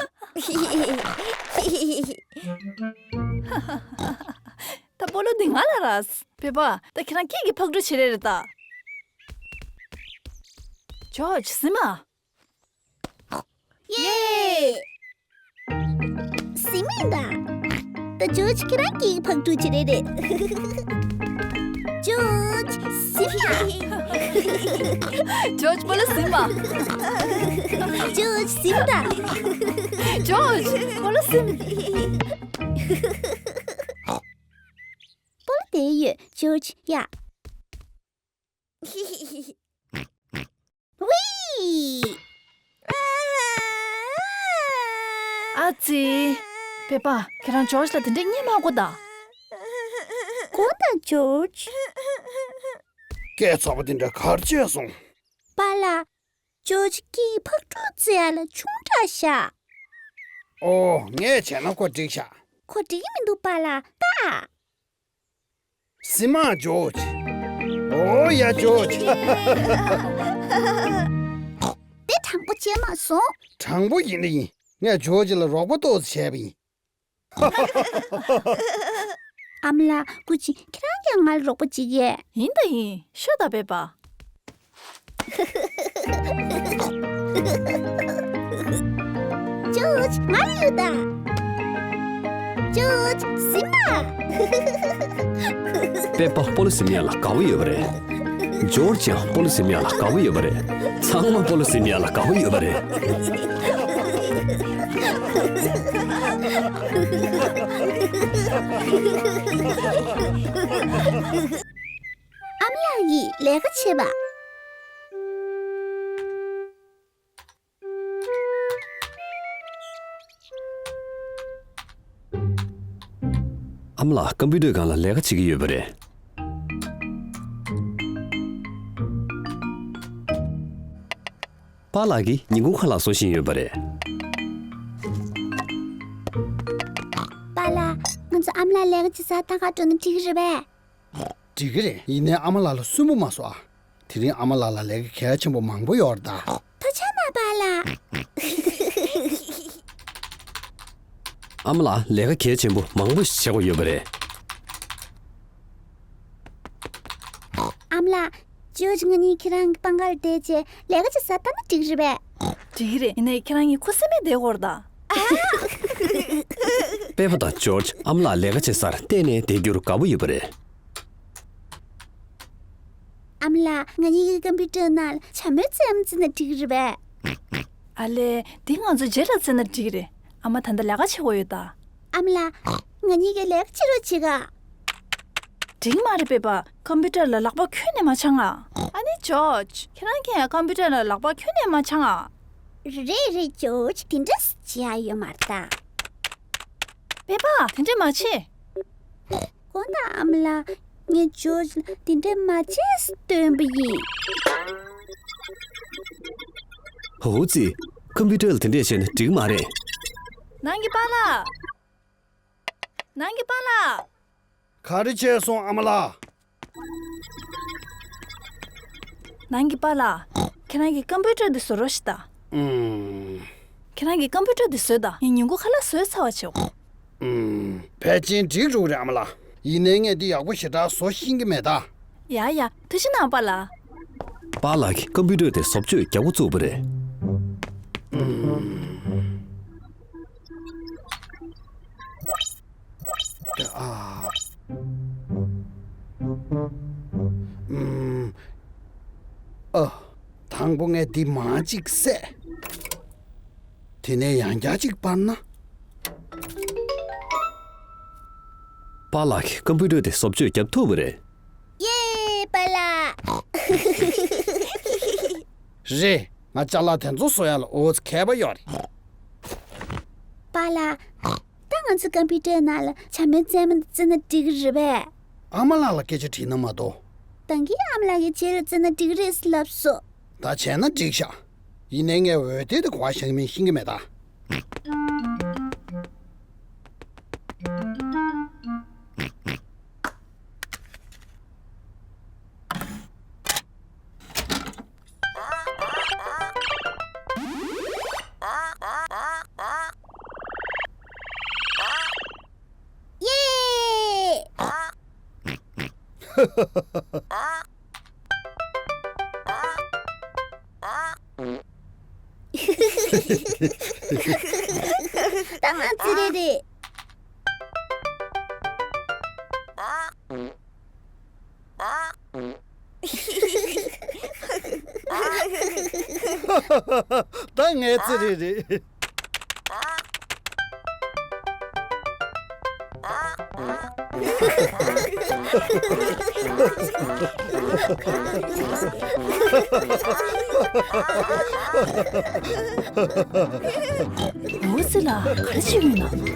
ད་སྤོ་ལོ་འདི་ང་ལ་རག་པེ་པ། ད་ཁྱེད་རང་སྐད་ཀྱིས་ཕག་གྲུ་བྱེད་རེད་རེད་ད། ཇོརྗ། ཟིན་མ། ཡེ། ཟིན་མིན་ད། ད་ཇོརྗ་ཁྱེད་རང་སྐད་ཀྱིས་ཕག་གྲུ་བྱེད་རེད་རེད། ཇོརྗ། ཟིན་མ། ཇོརྗ། སྤོ་ལོ་ཟིན་མ། ཇོརྗ། ཟིན་ད། ཇོརྗ། སྤོ་ལོ་ཟིན། སྤོ་ལོ་དེ་ཡོད། ཇོརྗ། ཡ། ཝི། ཨ་ཙི། པེ་པ། ཁྱེད་རང་ཇོརྗ་ལ་དེ་འདྲས་བརྙས་མ་དགོས་ད། དགོས་ད་ཇོརྗ། སྐད་ཚ་པོ་དེ་འདྲ་ག་རེ་བྱས་སོང་། པཱ་ལགས། ཇོརྗ་སྐད་ཕག་གྲུ་བྱེད་ཡ་ལ་ཆུང་དྲགས་ཤག་ཨོ། ངས་བྱས་ན་ཁོ་འགྲིག་ཤག་ཁོ་འགྲིག་གི་མི་འདུག་པཱ་ལགས། ད། ཟིན་མ་ཇོརྗ། ཨོ་ཡ་ཇོརྗ། དེ་དྲང་པོ་བྱས་མ་སོང་། དྲང་པོ་ཡིན་ན་ཡིན། ངས་ཇོརྗ་ལ་རོགས་པ་ཏོག་ཙམ་བྱས་པ་ཡིན། ཨ་མ་ལགས། སྐུ་མཁྱེན། ཁྱེད་རང་ཀྱང་ང་ལ་རོགས་པ་བྱེད་ཀྱི། ཡིན་ད་ཡིན། ཤོད་ད་པེ་པ། ཇོརྗ། ང་ལ་གཡུག་ད། ཇོརྗ། ཟིན་མ། པེ་པ་སྤོ་ལོ་ཟིན་ཡ་ལ་དགའ་བོ་ཡོད་པ་རེད། ཇོརྗ་ཡང་སྤོ་ལོ་ཟིན་ཡ་ལ་དགའ་བོ་ཡོད་པ་རེད། ཚང་མ་སྤོ་ལོ་ཟིན་ཡ་ལ་དགའ་བོ་ཡོད་པ་རེད། ཨ་མ་ལགས་ཀྱིས་ལས་ཀ་བྱེད་པ། ཨ་མ་ལགས་ཀམ་པུ་ཊར་སྒང་ལ་ལས་ཀ་བྱེད་ཀྱི་ཡོད་པ་རེད། པཱ་ལགས་ཀྱིས་ཉིན་གུང་ཁ་ལག་བཟོ་བཞིན་ཡོད་པ་རེད། པཱ་ལགས། ང་ཚོ་ཨ་མ་ལགས་ལས་ཀ་བྱེད་སར་ལྟ་ག་འགྲོ་ན་འགྲིག་གི་རེད་པས། འགྲིག་གི་རེད། ཡིན་ནའི་ཨ་མ་ལགས་ལ་སུན་པོ་མ་བཟོ་ཨ། དེ་རིང་ཨ་མ་ལགས་ལ་ལས་ཀ་གལ་ཆེན་པོ་མང་པོ་ཡོད་རེད་ད། ཐུགས་རྗེ་གནང་པཱ་ལགས། ཨ་མ་ལགས་ལས་ཀ་གལ་ཆེན་པོ་མང་པོ་ཞིག་བྱེད་དགོས་ཡོད་པ་རེད། ཨ་མ་ལགས། ཇོརྗ་ང་གཉིས་ཁྱེད་རང་གི་པང་ཁར་བསྡད་བྱས་ལས་ཀ་བྱེད་སར་ལྟ་ན་འགྲིག་རེད་པས། འགྲིག་གི་རེད། ཡིན་ནའི་ཁྱེད་རང་གཉིས་ཁུ་སིམ་མེར་བསྡད་དགོས་རེད་ད། པེ་པ་དང་ཇོརྗ་ཨ་མ་ལགས་ལས་ཀ་བྱེད་སར་གཏན་ནས་བསྡད་རྒྱུར་དགའ་པོ་ཡོད་པ་རེད། ཨ་མ་ལགས། ང་གཉིས་ཀྱི་ཀམ་པུ་ཊར་ནང་ལ་བྱ་མོའི་རྩེད་མོ་རྩེས་ན་འགྲིག་གི་རེད་པས། ཨ་ལས། འདི་ང་ཚོ་རྗེས་ལ་རྩེས་ན་འགྲིག་གི་རེད། ཨ་མ་ད་ལྟ་ལས་ཀ་བྱེད་དགོས་ཡོད་ད། ཨ་མ་ལགས། ང་གཉིས་ཀྱི་ལས་ཀ་བྱེད་རོགས་བྱེད་ག་འགྲིག་མ་རེད་པེ་པ། ཀམ་པུ་ཊར་ལ་ལག་པ་ཁྱོན་ནས་མ་འཆང་ཨ། ཨ་ནི་ཇོརྗ། ཁྱེད་རང་གིས་ཀམ་པུ་ཊར་ལ་ལག་པ་ཁྱོན་ནས་མ་འཆང་ཨ། རེད་རེད་ཇོརྗ། དེ་འདྲ་བྱེད་ཡ་ཡོད་མ་རེད་ད། པེ་པ། དེ་འདྲ་མ་བྱེད། དགོངས་དག་ཨ་མ་ལགས། ངས་ཇོརྗ་ལ་དེ་འདྲ་མ་བྱེད་ཟེར་སྟོན་པ་ཡིན། ཧོ་ཙི། ཀམ་པུ་ཊར་ལ་དེ་འདྲས་བྱས་ན་འགྲིག་མ་རེད། ནང་གི་པཱ་ལགས། ནང་གི་པཱ་ལགས། ག་རེ་བྱས་སོང་ཨ་མ་ལགས། ནང་གི་པཱ་ལགས། ཁྱེད་རང་གི་ཀམ་པུ་ཊར་འདི་བཟོ་རོགས་ཞིག་ད། ཨུམ། ཁྱེད་རང་གི་ཀམ་པུ་ཊར་འདི་བཟོས་ད། ངས་ཉིན་གུང་ཁ་ལག་བཟོས་ཚར་བ་བྱེད། ཨུམ། ཕལ་ཆེར་འགྲིག་འགྲོ་གི་རེད་ཨ་མ་ལགས། ཡིན་ནའི་ངས་འདི་ཡག་པོ་ཞེ་དྲག་བཟོ་ཤེས་ཀྱི་མེད་ད། ཡ་ཡ། ཐུགས་རྗེ་གནང་པཱ་ལགས། པཱ་ལགས་ཀྱིས་ཀམ་པུ་ཊར་དེ་བཟོ་བཅོས་རྒྱག་འགོ་བཙུགས་པ་རེད། ཨུམ། ཨ། ཨུམ། ཨ། དང་པོ་ངས་འདི་མར་གཅིག་བསད། དེ་ནས་ཡང་བསྐྱར་གཅིག་སྤར་ན། པཱ་ལགས་ཀྱིས་ཀམ་པུ་ཊར་དེ་བཟོ་བཅོས་བརྒྱབ་ཐུབ་པ་རེད། ཡེ། པཱ་ལགས། རེད། ང་ཅ་ལག་དེ་ཚོ་བཟོ་ཡ་ལ་འོ་ཙམ་མཁས་པ་ཡོད་རེད། པཱ་ལགས། ད་ང་ཚོ་ཀམ་པུ་ཊར་ནང་ལ་བྱམས་པའི་རྩེད་མོ་འདི་བརྩི་ན་འགྲིག་གི་རེད་པས། ཨ་མ་ལགས་ལ་སྐད་ཆ་དྲིས་ན་མ་གཏོགས། ད་གིན་ཨ་མ་ལགས་ཀྱིས་རྗེས་ལ་བརྩི་ན་འགྲིག་གི་རེད་ཟེར་ལབ་སོང་། ད་བྱས་ན་འགྲིག་ཤག་ཡིན་ནའི་ངས་འོད་སྡེར་དེ་ག་པར་བཞག་མིན་ཤེས་ཀྱི་མེད་ད། ཡེ། ད་ང་བརྩི་རེད་རེད། ད་ངས་བརྩི་རེད་རེད། འོ་ཙི་ལ་ག་རེ་བྱེད་ཀྱི་ཡོད་ན།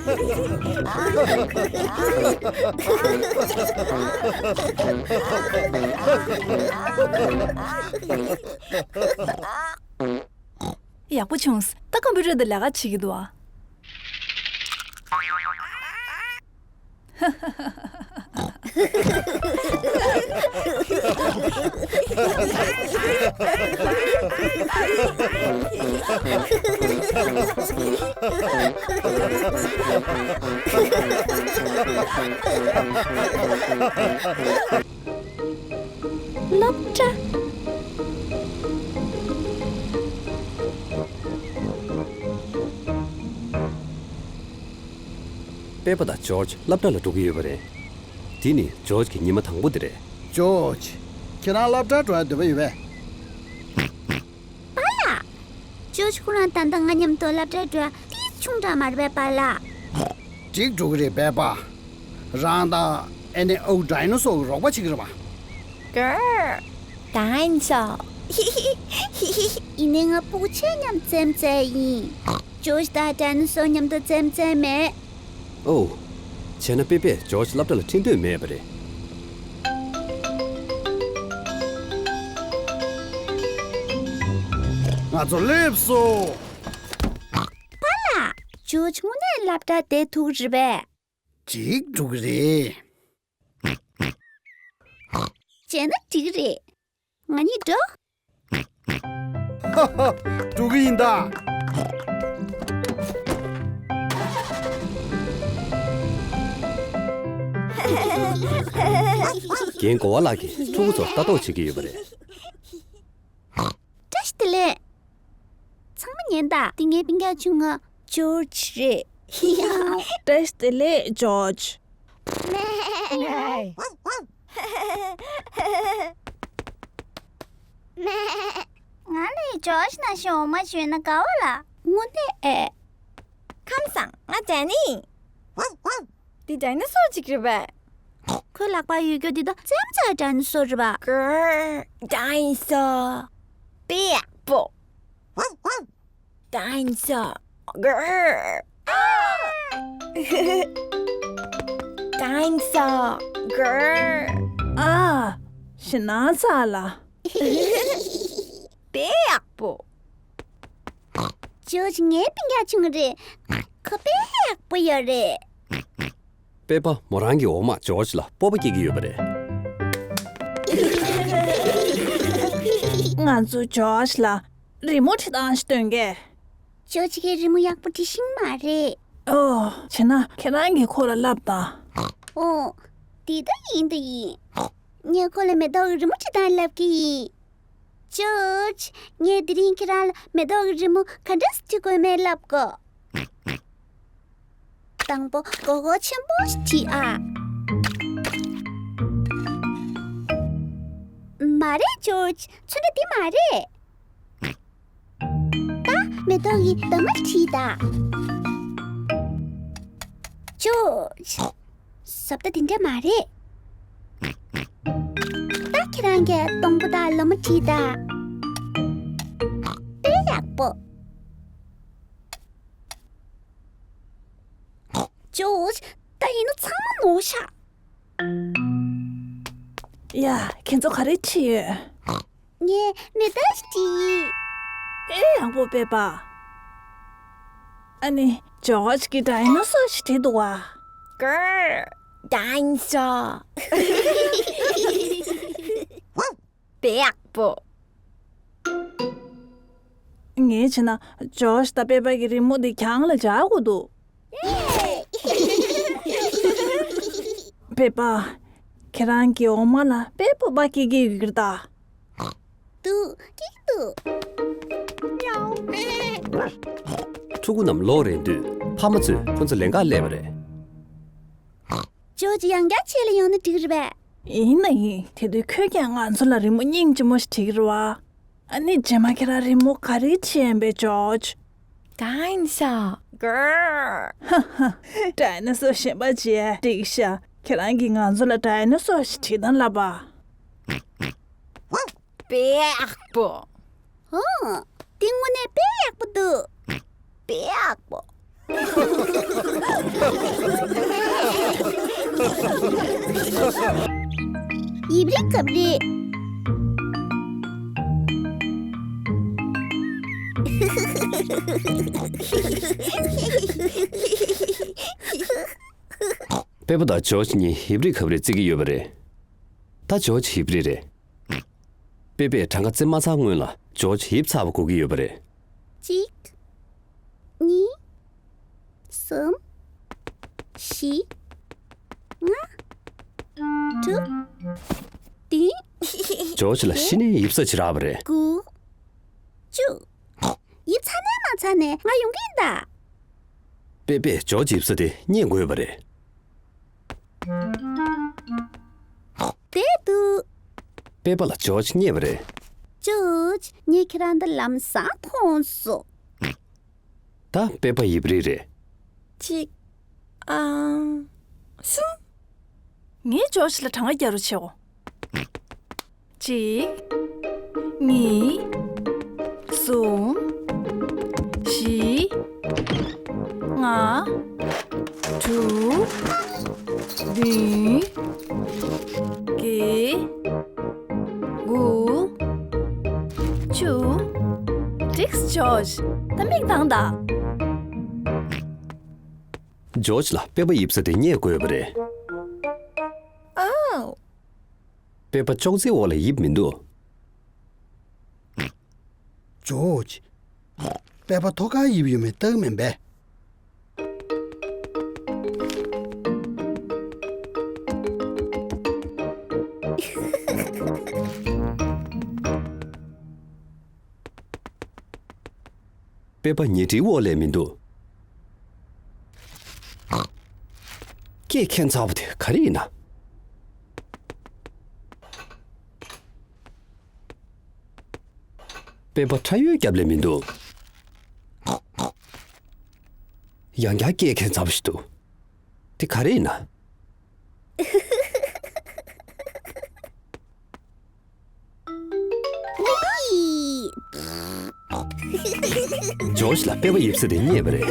ཡག་པོ་བྱུང་། ད་ཀམ་པུ་ཊར་དེ་ལས་ཀ་བྱེད་ཀྱི་འདུག་ཨ། སློབ་གྲྭ། པེ་པ་དང་ཇོརྗ་སློབ་གྲྭ་ལ་འགྲོ་གི་ཡོད་པ་རེད། འདི་ནི་ཇོརྗ་གི་ཉི་མ་དང་པོ་དེ་རེད། ཇོརྗ། ཁྱེད་རང་སློབ་གྲྭར་འགྲོ་ཡ་འདོད་པ་ཡོད་པས། པཱ་ལགས། ཇོརྗ་ཁོ་རང་ད་ལྟ་ང་མཉམ་དུ་སློབ་གྲྭར་འགྲོ་ཡ་ཏོག་ཙམ་ཆུང་དྲགས་མ་རེད་པས་པཱ་ལགས། འགྲིག་འགྲོ་གི་རེད་པེ་པ། རང་དང་ཨེ་ནེ་ཨོ་ཌའི་ནོ་སོར་གྱི་རོགས་པ་བྱེད་ཀྱི་རེད་པ། གར། ཌའི་ནོ་སོར། ཡིན་ནའི་ང་སྤུ་གུ་ཆེ་མཉམ་རྩེད་མོ་རྩེ་ཡ་ཡིན། ཇོརྗ་དང་ཌའི་ནོ་སོར་མཉམ་དུ་རྩེད་མོ་རྩེ་མེད། ཨོ། བྱས་ན་པེ་པས་ཇོརྗ་སློབ་གྲྭ་ལ་ཁྲིད་འདོད་མེད་པ་རེད། ང་ཚོ་སླེབས་སོང་། པཱ་ལགས། ཇོརྗ་དངོས་གནས་སློབ་གྲྭར་བསྡད་ཐུབ་ཀྱི་རེད་པས། འགྲིག་འགྲོ་གི་རེད། བྱས་ན་འགྲིག་གི་རེད། ང་གཉིས་འགྲོ། ཧ་ཧ། འགྲོ་གི་ཡིན་ད། རྒན་གོ་བ་ལགས་ཀྱིས་ཕྲུ་གུ་ཚོར་ལྟ་རྟོག་བྱེད་ཀྱི་ཡོད་པ་རེད། བཀྲ་ཤིས་བདེ་ལེགས། ཚང་མ་ཉན་དང་། འདི་ངའི་སྤུན་ཀྱག་ཆུང་ང་ཇོརྗ་རེད། བཀྲ་ཤིས་བདེ་ལེགས་ཇོརྗ། ང་ལ་ཇོརྗ་ནང་བཞིན་འོ་མ་བྱོས་ན་དགའ་བ་ལ། དངོས་གནས་ཨེ། ཁམས་བཟང་། ང་ཌེ་ནི། འདི་ཌའི་ནོ་སོར་ཅིག་རེད་པས། ཁོའི་ལག་པར་ཡོད་རྒྱུ་འདི་ད་རྩེད་མོ་རྩེ་ཡ་ཌའི་ནོ་སོར་རེད་པ། གར། ཌའི་ནོ་སོར། དཔེ་ཡག་པོ། ཌའི་ནོ་སོར། གར། ཌའི་ནོ་སོར། གར། ཨ། ཞེད་སྣང་ཚ་ལ། དཔེ་ཡག་པོ། ཇོརྗ་ངའི་སྤུན་ཀྱག་ཆུང་ངུ་རེད། ཁོ་དཔེ་ཡག་པོ་ཡོད་རེད། པེ་པ་མོ་རང་གི་འོག་མ་ཇོརྗ་ལ་སྤོབས་པ་སྐྱེ་གི་ཡོད་པ་རེད། ང་ཚོ་ཇོརྗ་ལ་རི་མོ་བྲིས་སྟངས་ཤིག་སྟོན་གས། ཇོརྗ་གིས་རི་མོ་ཡག་པོ་འབྲི་ཤེས་ཀྱི་མ་རེད། ཨོ། བྱས་ན་ཁྱེད་རང་གིས་ཁོ་ལ་བསླབ་དང་། ཨོ། འདི་ད་ཡིན་ད་ཡིན། ངས་ཁོ་ལ་མེ་ཏོག་གི་རི་མོ་བྲིས་སྟངས་བསླབ་ཀྱི་ཡིན། ཇོརྗ། ངས་དེ་རིང་ཁྱེད་རང་ལ་མེ་ཏོག་གི་རི་མོ་ག་འདྲ་སེ་བྲིས་དགོས་མེད་བསླབ་གོ། དང་པོ་མགོ་སྐོར་ཆེན་པོ་ཞིག་བྲིས་ཨ། མ་རེད་ཇོརྗ། ཚོན་ཁྲ་འདི་མ་རེད། ད་མེ་ཏོག་གི་འདབ་མ་བྲིས་ད། ཇོརྗ། ཟབ་ད་དེ་འདྲ་མ་རེད། ད་ཁྱེད་རང་གིས་སྡོང་པོ་དང་ལོ་མ་བྲིས་ད། དཔེ་ཡག་པོ། ཇོརྗ། ད་ཡིན་ན་ཚང་མ་ནོར་ཤག་ཡ། ཁྱེད་ཚོ་ག་རེ་བྱེད་ཡོད། ངས་མེ་ཏོག་ཞིག་བྲིས། ཨེ་ཡག་པོ་པེ་པ། ཨ་ནི་ཇོརྗ་གིས་ཌའི་ནོ་སོར་ཞིག་བྲིས་འདུག་བ། གར། ཌའི་ནོ་སོར། དཔེ་ཡག་པོ། ངས་བྱས་ན་ཇོརྗ་དང་པེ་པ་གི་རི་མོ་དེ་གྱང་ལ་སྦྱར་དགོས་འདུག་པེ་པ། ཁྱེད་རང་གི་འོ་མ་ལ་དཔེ་སྤོབས་པ་སྐྱེ་གི་ཡོད་ཀྱི་རེད་ད། འདུག་སྐྱེ་གི་འདུག་ཕྲུ་གུ་རྣམས་ལོག་རན་དུས་ཕ་མ་ཚོས་ཁོ་ཚོ་ལེན་གར་སླེབས་པ་རེད། ཇོརྗ་ཡང་བསྐྱར་ཆེད་ལ་ཡོང་ན་འགྲིག་རེད་པས། ཡིན་ན་ཡིན། དེ་དུས་ཁོས་ཀྱང་ང་ཚོ་ལ་རི་མོ་སྙིང་རྗེ་མོ་ཞིག་བྲིས་ཀྱི་རེད་བ། ཨ་ནི་རྗེས་མ་ཁྱེད་རང་རི་མོ་ག་རེ་བྲིས་ཡིན་པས་ཇོརྗ། ཌའི་ནོ་སོར། གར། ཧ་ཧ། ཌའི་ནོ་སོར་གཞན་པ་བྲིས་འགྲིག་ཤག་ཁྱེད་རང་གིས་ང་ཚོ་ལ་ཌའི་ནོ་སོར་ཞིག་བྲིས་དང་ལབ་པ། དཔེ་ཡག་པོ། ཨོ། དེ་དངོས་གནས་དཔེ་ཡག་པོ་འདུག་དཔེ་ཡག་པོ། ཡིབ་རི་གབ་རི། པེ་པ་དང་ཇོརྗ་གཉིས་ཡིབ་རི་གབ་རི་རྩེ་གི་ཡོད་པ་རེད། ད་ཇོརྗ་ཡིབ་རི་རེད། པེ་པས་གྲངས་ཀ་རྩེ་མ་ཚར་སྔོན་ལ་ཇོརྗ་ཡིབ་ཚར་བ་གོ་གི་ཡོད་པ་རེད། གཅིག་གཉིས། གསུམ། བཞི། ལྔ། དྲུག་བདུན། ཇོརྗ་ལ་གཞི་ནས་ཡིབ་ས་ཅིག་རག་པ་རེད། དགུ། བཅུ། ཡིབ་ཚར་ནས་མ་ཚར་ནས་ང་ཡོང་གི་ཡིན་ད། པེ་པས་ཇོརྗ་ཡིབ་ས་དེ་རྙེད་དགོས་པ་རེད། དེ་དུས། པེ་པ་ལ་ཇོརྗ་རྙེད་པ་རེད། ཇོརྗ། ངས་ཁྱེད་རང་འདི་ལམ་སང་མཐོང་སོང་། ད་པེ་པ་ཡིབ་རི་རེད། གཅིག་ཨང་། གསུམ། ངས་ཇོརྗ་ལ་གྲངས་ཀ་རྒྱག་རོགས་བྱེད་འོ། གཅིག་གཉིས། གསུམ། བཞི། ལྔ། དྲུག་བདུན། བརྒྱད། དགུ། བཅུ། འགྲིགས་ཇོརྗ། ད་མིག་གདངས་དང་། ཇོརྗ་ལ་པེ་པ་ཡིབ་ས་དེ་རྙེད་དགོས་པ་རེད། ཨའོ། པེ་པ་ཅོག་ཙེའི་འོག་ལ་ཡིབ་མི་འདུག་ཇོརྗ། པེ་པ་ཐོག་ཁར་ཡིབ་ཡོད་མེད་ལྟ་གི་མིན་པས། པེ་པ་ཉལ་ཁྲིའི་འོག་ལས་མི་འདུག་སྐད་ཁྱད་མཚར་པོ་དེ་ག་རེ་ཡིན་ན། པེ་པ་ཁྲ་ཡོལ་རྒྱབ་ལས་མི་འདུག་ཡང་བསྐྱར་སྐད་ཁྱད་མཚར་པོ་ཞིག་འདུག་དེ་ག་རེ་ཡིན་ན། ཇོརྗ་ལ་པེ་པ་ཡིབ་ས་དེ་རྙེད་པ་རེད།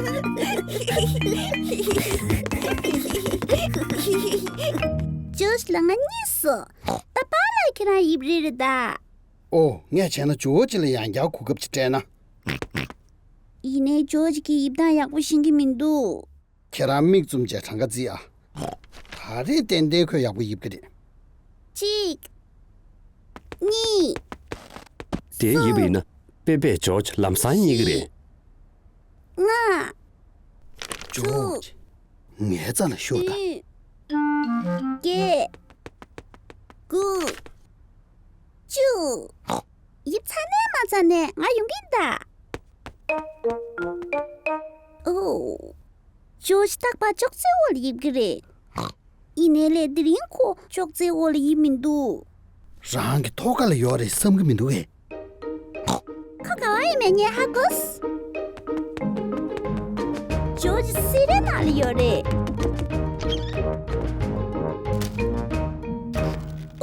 ཇོརྗ་ལ་ང་རྙེད་སོང་། ད་པཱ་ལགས་ཁྱེད་རང་ཡིབ་རི་རེད་ད། ཨོ། ངས་བྱས་ན་ཇོརྗ་ལ་ཡང་བསྐྱར་གོ་སྐབས་ཅིག་སྤྲད་ན། ཡིན་ནའི་ཇོརྗ་གིས་ཡིབ་སྟངས་ཡག་པོ་ཤེས་ཀྱི་མི་འདུག་ཁྱེད་རང་མིག་བཙུམ་བྱས་གྲངས་ཀ་བརྩི་ཨ། ད་རེས་ཏན་ཏན་ཁོས་ཡག་པོ་ཡིབ་ཀྱི་རེད། གཅིག་གཉིས། དེ་ཡིབ་པ་ཡིན་ན་པེ་པས་ཇོརྗ་ལམ་སང་རྙེད་ཀྱི་རེད། ལྔ། ཇོརྗ། ངའི་རྩ་ལ་ཤོག་ད། བདུན། བརྒྱད། དགུ། བཅུ། ཡིབ་ཚར་ནས་མ་ཚར་ནས་ང་ཡོང་གི་ཡིན་ད། ཨོ། ཇོརྗ་རྟག་པར་ཅོག་ཙེའི་འོག་ལ་ཡིབ་ཀྱི་རེད། ཡིན་ནའི་ལས་དེ་རིང་ཁོ་ཅོག་ཙེའི་འོག་ལ་ཡིབ་མི་འདུག་རང་གི་ཐོག་ཁ་ལ་ཡོད་རེད་བསམ་གྱི་མི་འདུག་གས། ཁོ་ག་བ་ཡིན་མེད་ངས་ཧ་གོ། ཇོརྗ་སི་རའི་ནང་ལ་ཡོད་རེད།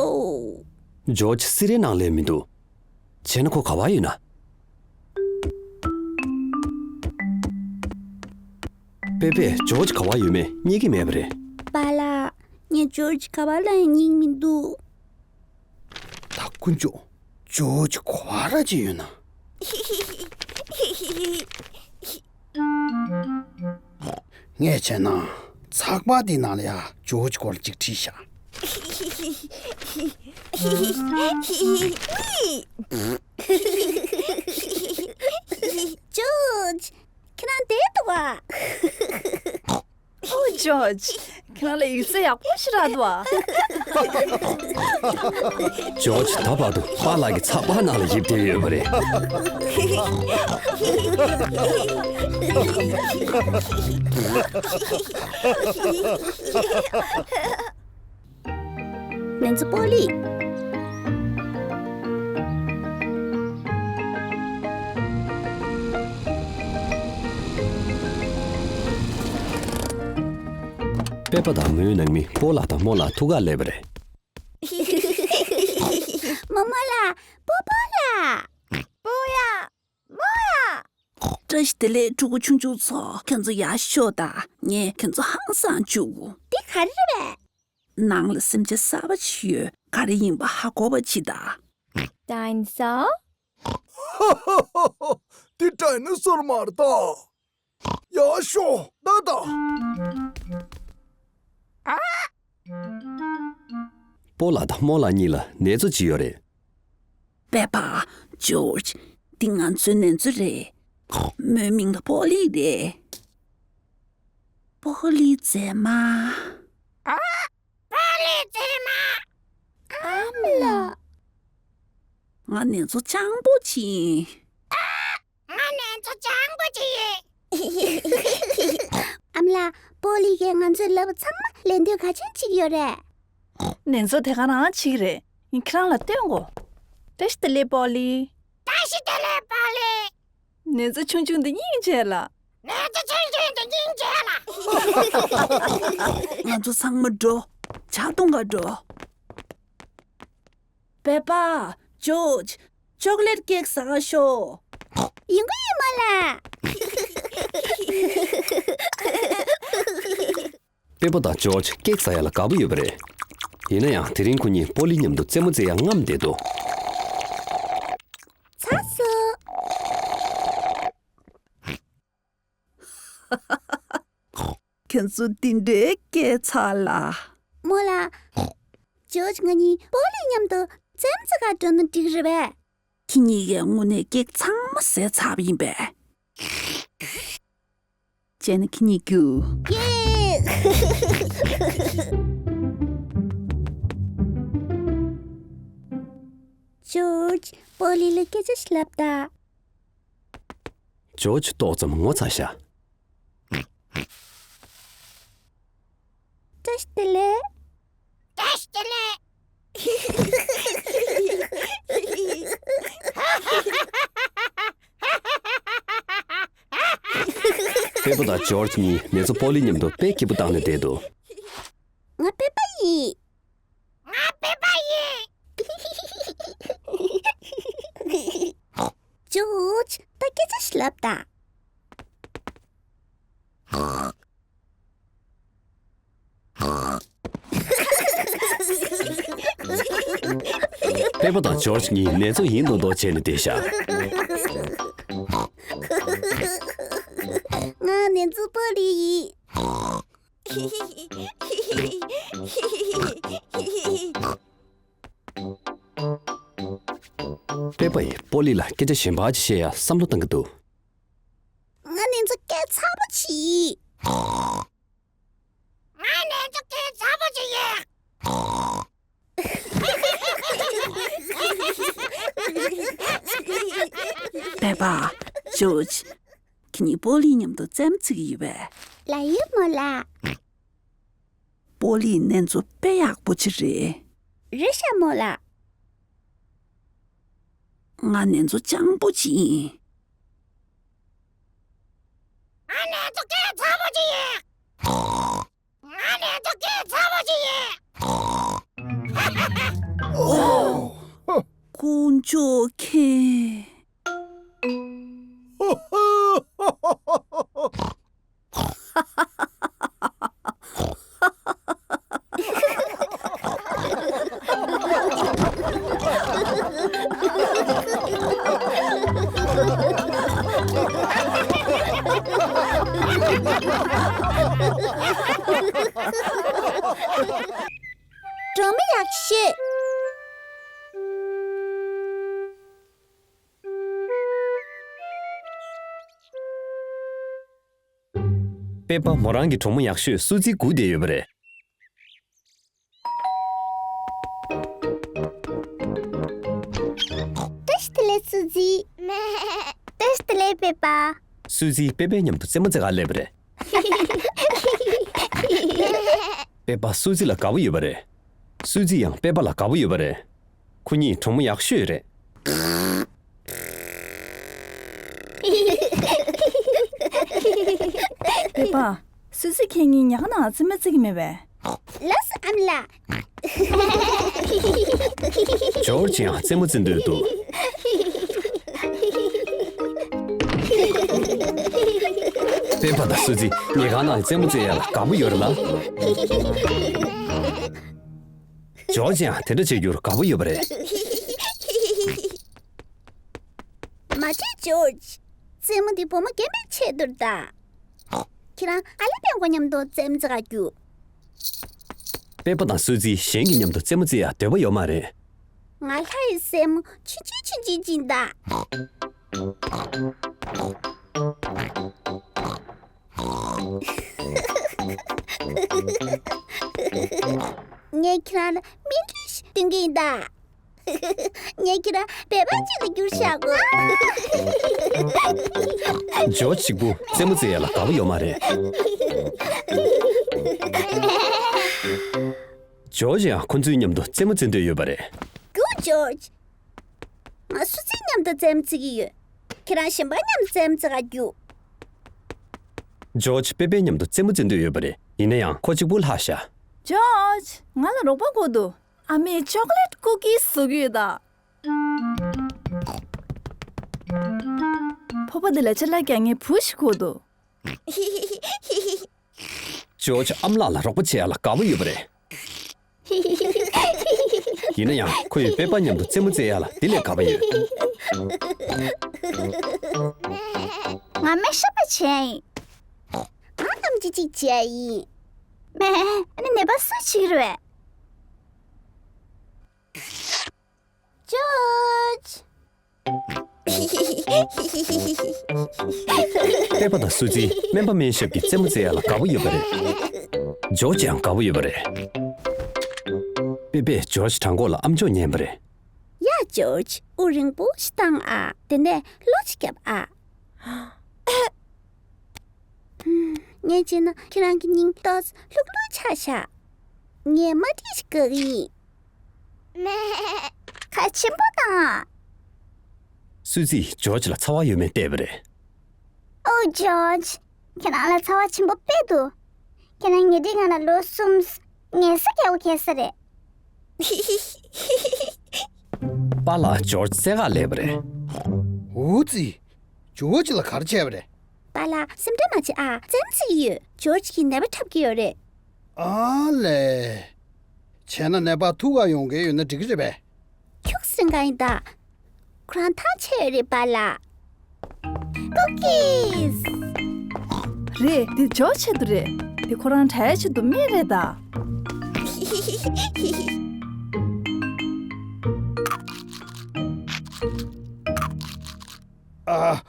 ཨོ། ཇོརྗ་སི་རའི་ནང་ལ་མི་འདུག་བྱས་ན་ཁོ་ག་བ་ཡོད་ན། པེ་པེ་ཇོརྗ་ག་པར་ཡོད་མེད་རྙེད་ཀྱི་མེད་པ་རེད། པཱ་ལགས། ངས་ཇོརྗ་ག་པར་ལ་ཡང་རྙེད་མི་འདུག་ད་དཀོན་མཆོག་ཇོརྗ་ག་པར་ཅིག་ཡོད་ན། ངས་བྱས་ན་ཚགས་པར་འདི་ནང་ལ་ཡ་ཇོརྗ་སྐོར་ཅིག་བྲིས་ཤག་ཇོརྗ། ཁྱེད་རང་བསྡད་འདུག་ག་ཨོ་ཇོརྗ། ཁྱེད་རང་ལ་ཡིག་ཚད་ཡག་པོ་ཞིག་རག་འདུག་ཨ། ཇོརྗ་ད་བར་དུ་པཱ་ལགས་ཀྱི་ཚགས་པར་ནང་ལ་ཡིབ་བསྡད་ཡོད་པ་རེད། ང་ཚོ་པོ་ལི། པེ་པ་དང་མོའི་ནང་མི་པོ་ལགས་དང་རྨོ་ལགས་ཐུག་གར་སླེབས་པ་རེད། རྨོ་རྨོ་ལགས། པོ་པོ་ལགས། པོ་ཡ། རྨོ་ཡ། བཀྲ་ཤིས་བདེ་ལེགས་ཕྲུ་གུ་ཆུང་ཆུང་ཚོ། ཁྱོད་ཚོ་ཡར་ཤོག་དང་། ངས་ཁྱོད་ཚོ་ཧང་སང་བཅུག་འདི་ག་རེ་རེད་པས། ནང་ལ་སེམས་ཅན་གསར་པ་ཞིག་ཡོད། ག་རེ་ཡིན་པ་ཧ་གོ་བ་བྱེད་དང་། ཌའི་ནོ་སོར། ཧ་ཧ་ཧ་ཧ། འདི་ཌའི་ནོ་སོར་མ་རེད་ད། ཡར་ཤོག་ད་ད། པོ་ལགས་དང་རྨོ་ལགས་གཉིས་ལ་ནེ་ཙོ་ཅིག་ཡོད་རེད། པེ་པ། ཇོརྗ། འདི་ང་ཚོའི་ནེ་ཙོ་རེད། མོའི་མིང་ལ་པོ་ལི་རེད། པོ་ལི་མཛེས་མ། ཨ། པོ་ལི་མཛེས་མ། ཨ་མ་ལགས། ང་ནེ་ཙོ་སྤྱང་པོ་ཅིག་ཡིན། ང་ནེ་ཙོ་སྤྱང་པོ་ཅིག་ཡིན། ཨ་མ་ལགས། པོ་ལི་གིས་ང་ཚོའི་ལབ་པ་ཚང་མ་ལེན་འདོད་ག་ཅན་བྱེད་ཀྱི་ཡོད་རེད། ནེ་ཙོ་དེ་ག་རང་བྱེད་ཀྱི་རེད། ངས་ཁྱེད་རང་ལ་སྟོན་གོ། བཀྲ་ཤིས་བདེ་ལེགས་པོ་ལི། བཀྲ་ཤིས་བདེ་ལེགས་པོ་ལི། ནེ་ཙོ་ཆུང་ཆུང་དེ་སྙིང་རྗེ་ལ། ནེ་ཙོ་ཆུང་ཆུང་དེ་སྙིང་རྗེ་ལ། ང་ཚོ་ཚང་མ་འགྲོ། ཇ་འཐུང་ག་འགྲོ། པེ་པ། ཇོརྗ། ཅོག་ལེཊ་ཀེག་ཟ་ག་ཤོག་ཡིན་གོ་ཡིན་མོ་ལགས། པེ་པ་དང་ཇོརྗ་ཀེག་ཟ་ཡ་ལ་དགའ་པོ་ཡོད་པ་རེད། ཡིན་ན་ཡང་དེ་རིང་ཁོ་གཉིས་པོ་ལི་མཉམ་དུ་རྩེད་མོ་རྩེ་ཡ་རྔམ་བསྡད་འདུག་ཚ་སོ། ཁྱེད་ཚོ་འདི་འདྲའི་སྐད་ཚ་ལ། རྨོ་ལགས། ཇོརྗ་ང་གཉིས་པོ་ལི་མཉམ་དུ་རྩེད་མོ་རྩེ་ག་འགྲོ་ན་འགྲིག་རེད་པས། ཁྱེད་གཉིས་ཀས་དངོས་གནས་ཀེག་ཚང་མ་ཟས་ཚར་བ་ཡིན་པས། བྱས་ན་ཁྱེད་གཉིས་རྒྱུགས། ཡེ། ཇོརྗ། པོ་ལི་ལ་སྐད་ཆ་ཞིག་ལབ་དང་། ཇོརྗ་ཏོག་ཙམ་ངོ་ཚ་ཤག་བཀྲ་ཤིས་བདེ་ལེགས། བཀྲ་ཤིས་བདེ་ལེགས། པེ་པ་དང་ཇོརྗ་གཉིས་ནེ་ཙོ་པོ་ལི་མཉམ་དུ་དཔེ་སྐྱིད་པོ་བཏང་ནས་བསྡད་འདུག་ང་པེ་པ་ཡིན། ང་པེ་པ་ཡིན། ཇོརྗ། ད་སྐད་ཆ་ཞིག་ལབ་དང་། པེ་པ་དང་ཇོརྗ་གཉིས་ནེ་ཙོ་ཡིན་མདོག་མདོག་བྱས་ནས་བསྡད་ཤག་ང་ནེ་ཙོ་པོ་ལི་ཡིན། པེ་པ་ཡིས་པོ་ལི་ལ་སྐད་ཆ་གཞན་པ་ཅིག་བཤད་ཡ་བསམ་བློ་བཏང་གི་འདུག་ང་ནེ་ཙོ་སྐད་ཚ་པོ་ཅིག་ཡིན། ང་ནེ་ཙོ་སྐད་ཚ་པོ་ཅིག་ཡིན། པེ་པ། ཇོརྗ། ཁྱེད་གཉིས་པོ་ལི་མཉམ་དུ་རྩེད་མོ་རྩེ་གི་ཡོད་པས། ལགས་ཡོད་རྨོ་ལགས། པོ་ལི་ནེ་ཙོ་དཔེ་ཡག་པོ་ཅིག་རེད། རེད་ཤག་རྨོ་ལགས། ང་ནེ་ཙོ་སྤྱང་པོ་ཅིག་ཡིན། ང་ནེ་ཙོ་སྐད་ཚ་པོ་ཅིག་ཡིན། ང་ནེ་ཙོ་སྐད་ཚ་པོ་ཅིག་ཡིན། དཀོན་མཆོག་མཁྱེན། གྲོགས་མོ་ཡག་ཤོས། པེ་པ་མོ་རང་གི་གྲོགས་མོ་ཡག་ཤོས་སུ་ཙི་སྒུག་བསྡད་ཡོད་པ་རེད། བཀྲ་ཤིས་བདེ་ལེགས་སུ་ཙི། བཀྲ་ཤིས་བདེ་ལེགས་པེ་པ། སུ་ཙི་པེ་པའི་མཉམ་དུ་རྩེད་མོ་རྩེ་གར་སླེབས་པ་རེད། པེ་པ་སུ་ཙི་ལ་དགའ་པོ་ཡོད་པ་རེད། སུ་ཙི་ཡང་པེ་པ་ལ་དགའ་པོ་ཡོད་པ་རེད། ཁོ་གཉིས་གྲོགས་མོ་ཡག་ཤོས་རེད། པེ་པ། སུ་ཙི་ཁྱེད་གཉིས་ཉལ་ཁང་ནང་རྩེད་མོ་རྩེ་གི་མེད་པས། ལགས་སོ་ཨ་མ་ལགས། ཇོར་ཇི་ཡང་རྩེད་མོ་རྩེ་འདོད་འདུག་པེ་པ་དང་སུ་ཙི་ཉལ་ཁང་ནང་རྩེད་མོ་རྩེ་ཡ་ལ་དགའ་པོ་ཡོད་རེད་ལ། ཇོར་ཇི་ཡང་དེ་འདྲ་བྱེད་རྒྱུར་དགའ་པོ་ཡོད་པ་རེད། མ་བྱེད་ཇོར་ཇི། རྩེད་མོ་འདི་བུ་མོ་རྒན་པའི་ཆེད་དུ་རེད་ད། ཁྱེད་རང་ཨ་ལེ་པེ་ཀོ་མཉམ་དུ་རྩེད་མོ་རྩེ་ག་རྒྱུགས། པེ་པ་དང་སུ་ཙི་གཞན་གྱི་མཉམ་དུ་རྩེད་མོ་རྩེ་ཡ་འདོད་པ་ཡོད་མ་རེད། ང་ལྷ་ཡི་སྲས་མོ་ཆུང་ཆུང་ཆུང་ཆུང་ཅིག་ཡིན་ད། ངས་ཁྱེད་རང་ལ་སྨན་ཁྲིད་ཞིག་སྟོན་གྱི་ཡིན་ད། ངས་ཁྱེད་རང་བོད་པ་ཅིག་ལ་འགྱུར་བཞག་གོ། ཇོ་གཅིག་པུ་རྩེད་མོ་རྩེ་ཡ་ལ་དགའ་པོ་ཡོད་མ་རེད། ཇོ་ཇི་ཡང་ཁོ་ཚོའི་མཉམ་དུ་རྩེད་མོ་རྩེ་འདོད་ཡོད་པ་རེད། རྒྱུགས་ཇོ་ཇི། ང་སུ་ཙི་མཉམ་དུ་རྩེད་མོ་རྩེ་གི་ཡོད། ཁྱེད་རང་གཞན་པ་མཉམ་དུ་རྩེད་མོ་རྩེ་ག་རྒྱུགས། ཇོ་ཇི་པེ་པའི་མཉམ་དུ་རྩེད་མོ་རྩེ་འདོད་ཡོད་པ་རེད། ཡིན་ན་ཡང་ཁོ་གཅིག་པུ་ལྷག་ཤག་ཇོ་ཇི། ང་ལ་རོགས་པ་དགོས་འདུག་ཨ་མས་ཅོག་ལེ་ཊི་ཀུ་ཀིས་བཟོ་གི་ཡོད་ད། ཕོར་པ་འདི་ལ་ཅ་ལག་རྒྱག་མཁན་བུ་ཞིག་དགོས་འདུག་ཇོ་ཇི་ཨ་མ་ལགས་ལ་རོགས་པ་བྱེད་ཡ་ལ་དགའ་པོ་ཡོད་པ་རེད། ཡིན་ན་ཡང་ཁོ་ཡིས་པེ་པ་མཉམ་དུ་རྩེད་མོ་རྩེ་ཡ་ལ་དེ་ལས་དགའ་པོ་ཡོད། ང་མེ་ཤ་པ་བྱས་ཡིན། ང་ཨམ་ཆི་གཅིག་བྱས་ཡིན། མེ། ཨ་ནི་ནད་པ་སུ་བྱེད་ཀྱི་རེད། ཇོ་ཇི། པེ་པ་དང་སུ་ཙི་སྨན་པ་སྨན་ཞབས་ཀྱི་རྩེད་མོ་རྩེ་ཡ་ལ་དགའ་པོ་ཡོད་པ་རེད། ཇོ་ཇི་ཡང་དགའ་པོ་ཡོད་པ་རེད། པེ་པས་ཇོ་ཇི་བྲང་ཁོག་ལ་ཨམ་ཅོག་ཉན་པ་རེད། ཡ་ཇོ་ཇི། དབུགས་རིང་པོ་ཞིག་བཏང་ཨ། དེ་ནས་གློ་ཅིག་བརྒྱབ་ཨ། ངས་བྱས་ན་ཁྱེད་རང་གི་སྙིང་ཏོག་ཙམ་ལྷུག་ལྷུག་ཆགས་ཤག་ངས་མ་ཏིས་ཞིག་བཀག་གི་ཡིན། མེ། ཁ་ཆེན་པོ་དང་། སུ་ཙིས་ཇོ་ཇི་ལ་ཚ་བ་ཡོད་མེད་བལྟས་པ་རེད། ཨོ་ཇོ་ཇི། ཁྱེད་རང་ལ་ཚ་བ་ཆེན་པོ་དཔེ་འདུག་ཁྱེད་རང་ཉེ་འབྲེལ་ང་ལ་ལོ་གསུམ། ངལ་གསོ་རྒྱག་དགོས་ས་རེད། པཱ་ལགས་ཇོ་ཇི་རྩེད་གར་སླེབས་པ་རེད། འུ་ཙི། ཇོ་ཇི་ལ་ག་རེ་བྱས་པ་རེད། པཱ་ལགས་སེམས་ཁྲལ་མ་བྱེད་ཨ། རྩེད་མོ་རྩེ་གི་ཡོད། ཇོ་ཇི་གིས་ནད་པ་འཁྲབ་ཀྱི་ཡོད་རེད། ཨ་ལས། བྱས་ན་ནད་པ་ཐུག་ག་ཡོང་མཁན་ཡོད་ན་འགྲིག་གི་རེད་པས། ཁྱུག་སེང་ག་ཡིན་ད། ཁོ་རང་ཐང་ཆད་ཡོད་རེད་པཱ་ལགས། ཀུ་ཀིས། རེད། འདི་ཇོ་ཇི་ཆེད་དུ་རེད། འདི་ཁོ་རང་དྲ་ཡ་ཆེད་དུ་སྨན་རེད་ད། ཨ།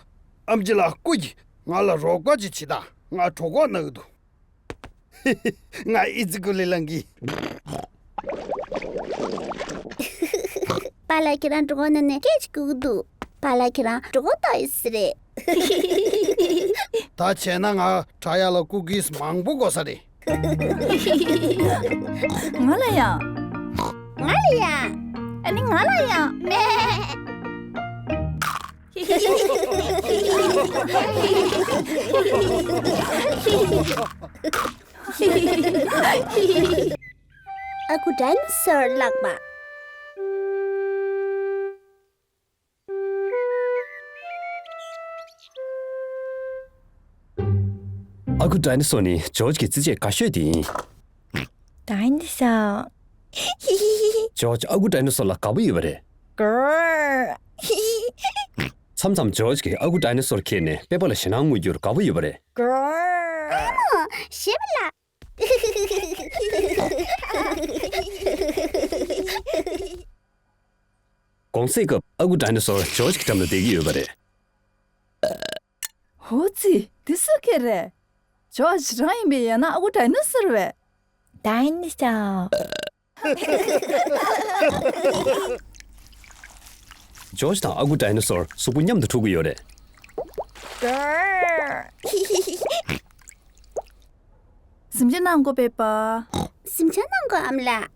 ཨམ་ཆི་ལགས་སྐུ་མཁྱེན། ང་ལ་རོགས་པ་ཅིག་བྱེད་དང་། ང་གྲོད་ཁོག་ན་གི་འདུག་ང་ཨི་ཙི་ཀུ་ལི་ལང་གི། པཱ་ལགས་ཁྱེད་རང་གྲོད་ཁོག་ན་ནས་སྐད་ཅིག་སྐུ་གི་འདུག་པཱ་ལགས་ཁྱེད་རང་གྲོད་ཁོག་ལྟོགས་ཡོད་ས་རེད། ད་བྱས་ན་ང་དྲ་ཡ་ལ་ཀུ་ཀིས་མང་པོ་དགོས་ས་རེད། ང་ལ་ཡང་། ང་ལ་ཡང་། ཨ་ནི་ང་ལ་ཡང་། མེ། ཨ་ཁུ་ཌའི་ནོ་སོར་ལགས་པ། ཨ་ཁུ་ཌའི་ནོ་སོར་ནི་ཇོ་ཇི་གི་རྩེད་ཆས་དགའ་ཤོས་དེ་ཡིན། ཌའི་ནོ་སོར། ཇོ་ཇི་ཨ་ཁུ་ཌའི་ནོ་སོར་ལ་དགའ་པོ་ཡོད་པ་རེད། གོ། མཚམས་མཚམས་ཇོ་ཇི་གིས་ཨ་ཁུ་ཌའི་ནོ་སོར་ཁྱེར་ནས་པེ་པ་ལ་ཞེད་སྣང་མངོན་རྒྱུར་དགའ་པོ་ཡོད་པ་རེད། གོ། ཨ་མ། ཞེས་པ་ལ། གོང་ཚེས་སྐབས་ཨ་ཁུ་ཌའི་ནོ་སོར་ཇོརྗ་གི་འགྲམ་ལ་བསྡད་ཀྱི་ཡོད་པ་རེད། ཧོ་ཙི། འདི་སུ་སྐད་རེད། ཇོརྗ་རང་ཡིན་པས། ཡང་ན་ཨ་ཁུ་ཌའི་ནོ་སོར་བས། ཌའི་ནོ་སོར། ཇོརྗ་དང་ཨ་ཁུ་ཌའི་ནོ་སོར་གཟུགས་པོ་མཉམ་དུ་འཁྲུག་གི་ཡོད་རེད། གཟིམ་ཆ་གནང་གོ་པེ་པ། གཟིམ་ཆ་གནང་གོ་ཨ་མ་ལགས།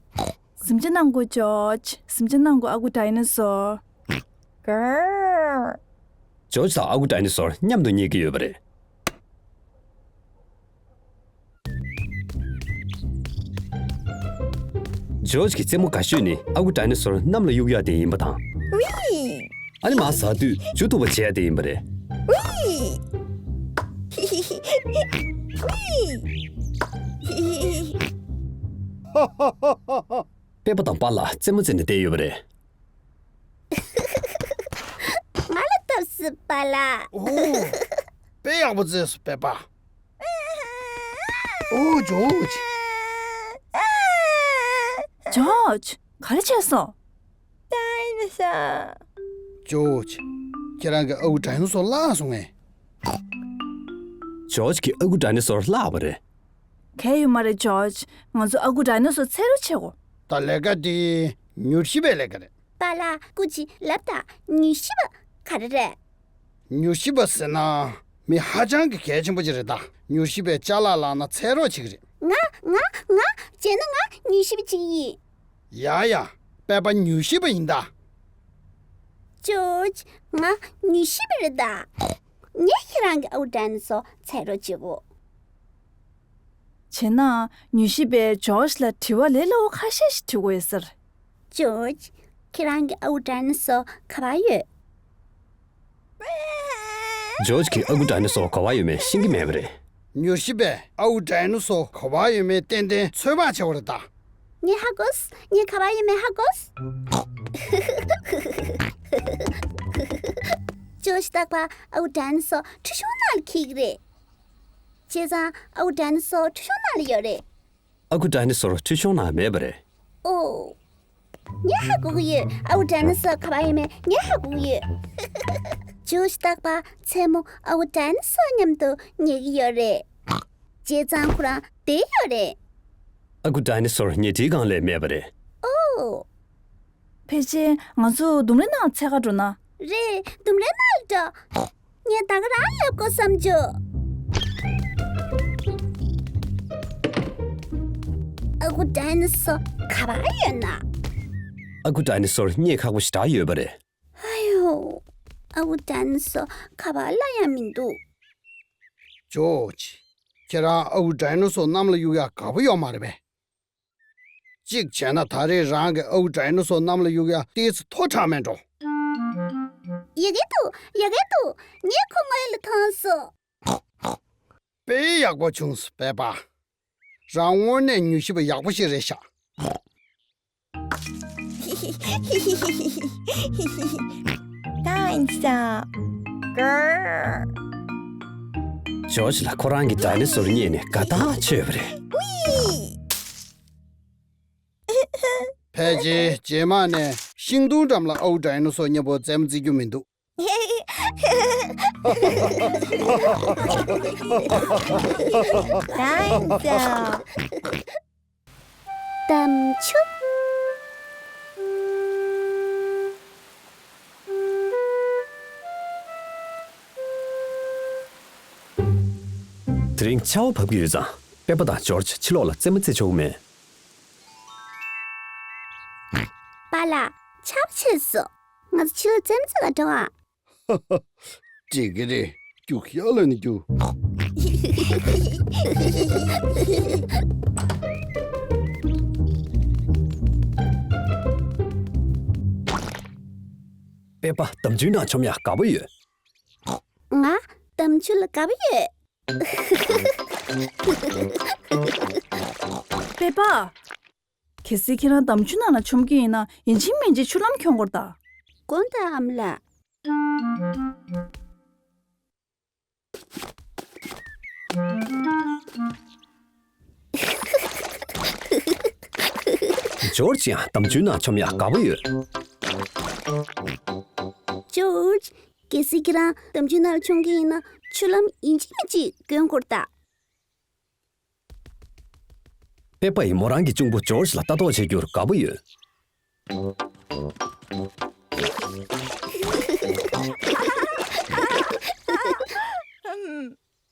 གཟིམ་ཆ་གནང་གོ་ཇོརྗ། གཟིམ་ཆ་གནང་གོ་ཨ་ཁུ་ཌའི་ནོ་སོར། ཇོརྗ་དང་ཨ་ཁུ་ཌའི་ནོ་སོར་མཉམ་དུ་ཉལ་གྱི་ཡོད་པ་རེད། ཇོརྗ་གི་རྩེད་མོ་དགའ་ཤོས་ནི་ཨ་ཁུ་ཌའི་ནོ་སོར་གནམ་ལ་གཡུག་ཡག་དེ་ཡིན་པ་དང་། ཨ་ནི་མར་ཟགས་དུས་མཇུག་རྡུགས་པ་བྱེད་ཡག་དེ་ཡིན་པ་རེད། པེ་པ་དང་པཱ་ལགས་རྩེད་མོ་རྩེ་ནས་བསྡད་ཡོད་པ་རེད། ང་ལ་ཐུགས་སུ་པཱ་ལགས། ཨོ། དཔེ་ཡག་པོ་རྩེས་སོང་པེ་པ། ཨོ་ཇོརྗ། ཇོརྗ། ག་རེ་བྱས་སོང་། ཌའི་ནོ་སོར། ཇོརྗ། ཁྱེད་རང་གི་ཨ་ཁུ་ཌའི་ནོ་སོར་བརླག་སོང་ངས། ཇོརྗ་གི་ཨ་ཁུ་ཌའི་ནོ་སོར་བརླག་པ་རེད། གལ་ཡོད་མ་རེད་ཇོརྗ། ང་ཚོ་ཨ་ཁུ་ཌའི་ནོ་སོར་འཚོལ་རོགས་བྱེད་དགོས། ད་ལས་ཀ་དེ་མྱུལ་ཞིབ་པའི་ལས་ཀ་རེད། པཱ་ལགས། སྐུ་མཁྱེན་ལབ་དང་། མྱུལ་ཞིབ་པ་ག་རེ་རེད། མྱུལ་ཞིབ་པ་ཟེར་ན་མི་ཧ་ཅང་གི་གལ་ཆེན་པོ་ཅིག་རེད་ད། མྱུལ་ཞིབ་པས་ཅ་ལག་བརླག་ན་འཚོལ་རོགས་བྱེད་ཀྱི་རེད། ང་ང་ང་བྱས་ན་ང་མྱུལ་ཞིབ་པ་ཅིག་ཡིན། ཡ་ཡ། པེ་པ་མྱུལ་ཞིབ་པ་ཡིན་ད། ཇོརྗ། ང་མྱུལ་ཞིབ་པ་རེད་ད། ངས་ཁྱེད་རང་གི་ཨ་ཁུ་ཌའི་ནོ་སོར་འཚོལ་རོགས་བྱེད་དགོས། བྱས་ན་མྱུལ་ཞིབ་པས་ཇོརྗ་ལ་དྲི་བ་ལས་སླ་བོ་ཁ་ཤས་ཤིག་དྲི་དགོས་ཡོད་ས་རེད། ཇོརྗ། ཁྱེད་རང་གི་ཨ་ཁུ་ཌའི་ནོ་སོར་ག་པར་ཡོད། ཇོརྗ་གི་ཨ་ཁུ་ཌའི་ནོ་སོར་ག་པར་ཡོད་མེད་ཤེས་ཀྱི་མེད་པ་རེད། མྱུལ་ཞིབ་པས་ཨ་ཁུ་ཌའི་ནོ་སོར་ག་པར་ཡོད་མེད་ཏན་ཏན་ཚོད་དཔག་བྱེད་པ་རེད་ད། ངས་ཧ་གོ་སོང་། ངས་ག་པར་ཡོད་མེད་ཧ་གོ་སོང་། ཇོརྗ། རྟག་པར་ཨ་ཁུ་ཌའི་ནོ་སོར་ཁྲུས་གཞོང་ནང་ལ་འཁྱེར་གྱི་རེད། བྱས་ཙང་ཨ་ཁུ་ཌའི་ནོ་སོར་ཁྲུས་གཞོང་ནང་ལ་ཡོད་རེད། ཨ་ཁུ་ཌའི་ནོ་སོར་ཁྲུས་གཞོང་ནང་མེད་པ་རེད། ཨོ། ངས་ཧ་གོ་གི་ཡོད། ཨ་ཁུ་ཌའི་ནོ་སོར་ག་པར་ཡོད་མེད་ངས་ཧ་གོ་གི་ཡོད། ཇོརྗ། རྟག་པར་མཚན་མོ་ཨ་ཁུ་ཌའི་ནོ་སོར་མཉམ་དུ་ཉལ་གྱི་ཡོད་རེད། བྱས་ཙང་ཁོ་རང་བསྡད་ཡོད་རེད། ཨ་ཁུ་ཌའི་ནོ་སོར་ཉལ་ཁྲིའི་སྒང་ལ་མེད་པ་རེད། ཨོ། ཕལ་ཆེར་ང་ཚོ་ལྡུམ་རའི་ནང་འཚོལ་ག་འགྲོ་ན། རེད། ལྡུམ་རའི་ནང་ལ་འགྲོ། ངས་ད་ག་རང་ལབ་དགོས་བསམ་བྱུང་། ཨ་ཁུ་ཌའི་ནོ་སོར་ག་པར་ཡོད་ན། ཨ་ཁུ་ཌའི་ནོ་སོར་རྙེད་ཁག་པོ་ཞེ་དྲག་ཡོད་པ་རེད། ཨ་ཡོ། ཨ་ཁུ་ཌའི་ནོ་སོར་ག་པར་བརླག་ཡ་མི་འདུག་ཇོརྗ། ཁྱེད་རང་ཨ་ཁུ་ཌའི་ནོ་སོར་གནམ་ལ་གཡུག་ཡ་དགའ་པོ་ཡོད་མ་རེད་པས། གཅིག་བྱས་ན་ད་རེས་རང་གི་ཨ་ཁུ་ཌའི་ནོ་སོར་གནམ་ལ་གཡུག་ཡ་ཏོག་ཙམ་མཐོ་དྲགས་མེད་འགྲོ། ཡག་གི་འདུག་ཡག་གི་འདུག་ངས་ཁོ་ངོས་ལ་མཐོང་སོང་། དཔེ་ཡག་པོ་བྱུང་སོང་པེ་པ། རང་དངོས་གནས་མྱུལ་ཞིབ་པ་ཡག་པོ་ཞིག་རེད་ཤག་ད་ཡིན་ས། ཇོརྗ་ལ་ཁོ་རང་གི་ཌའི་ནོ་སོར་རྙེད་ནས་དགའ་ཐག་ཆོད་པ་རེད། ཕལ་ཆེར་རྗེས་མ་ནས་ཤིང་སྡོང་འགྲམ་ལ་ཨ་ཁུ་ཌའི་ནོ་སོར་མཉམ་པོ་རྩེད་མོ་རྩེ་རྒྱུ་མི་འདུག་ད་ཡིན་ས། དམ་ཆུ། དེ་རིང་ཆར་པ་བབས་ཀྱི་ཡོད་ཙང་པེ་པ་དང་ཇོརྗ་ཕྱི་ལོགས་ལ་རྩེད་མོ་རྩེ་ཆོག་གི་མེད། པཱ་ལགས། ཆར་པ་ཆད་སོང་། ང་ཚོ་ཕྱི་ལོགས་རྩེད་མོ་རྩེ་ག་འགྲོ་ཨ། འགྲིག་གི་རེད། རྒྱུགས་ཤར་ལ་ནི་རྒྱུགས། པེ་པ་འདམ་ཆུའི་ནང་མཆོང་ཡག་དགའ་པོ་ཡོད། ང་འདམ་ཆུ་ལ་དགའ་པོ་ཡོད། པེ་པ། གལ་སྲིད་ཁྱེད་རང་འདམ་ཆུ་ནང་ལ་མཆོང་གི་ཡིན་ན་ཡིན་གཅིག་མིན་གཅིག་ཆུ་ལྷམ་གྱོན་དགོས་རེད་ད། དགོངས་དག་ཨ་མ་ལགས། ཇོར་ཇི་ཡང་འདམ་ཆུའི་ནང་མཆོང་ཡག་དགའ་པོ་ཡོད། ཇོར་ཇི། གལ་སྲིད་ཁྱེད་རང་འདམ་ཆུའི་ནང་ལ་མཆོང་གི་ཡིན་ན་ཆུ་ལམ་ཡིན་གཅིག་མིན་གཅིག་གྱོན་དགོས་རེད་ད། པེ་པ་ཡིས་མོ་རང་གི་གཅུང་པོ་ཇོར་ཇི་ལ་ལྟ་རྟོག་བྱེད་རྒྱུར་དགའ་པོ་ཡོད།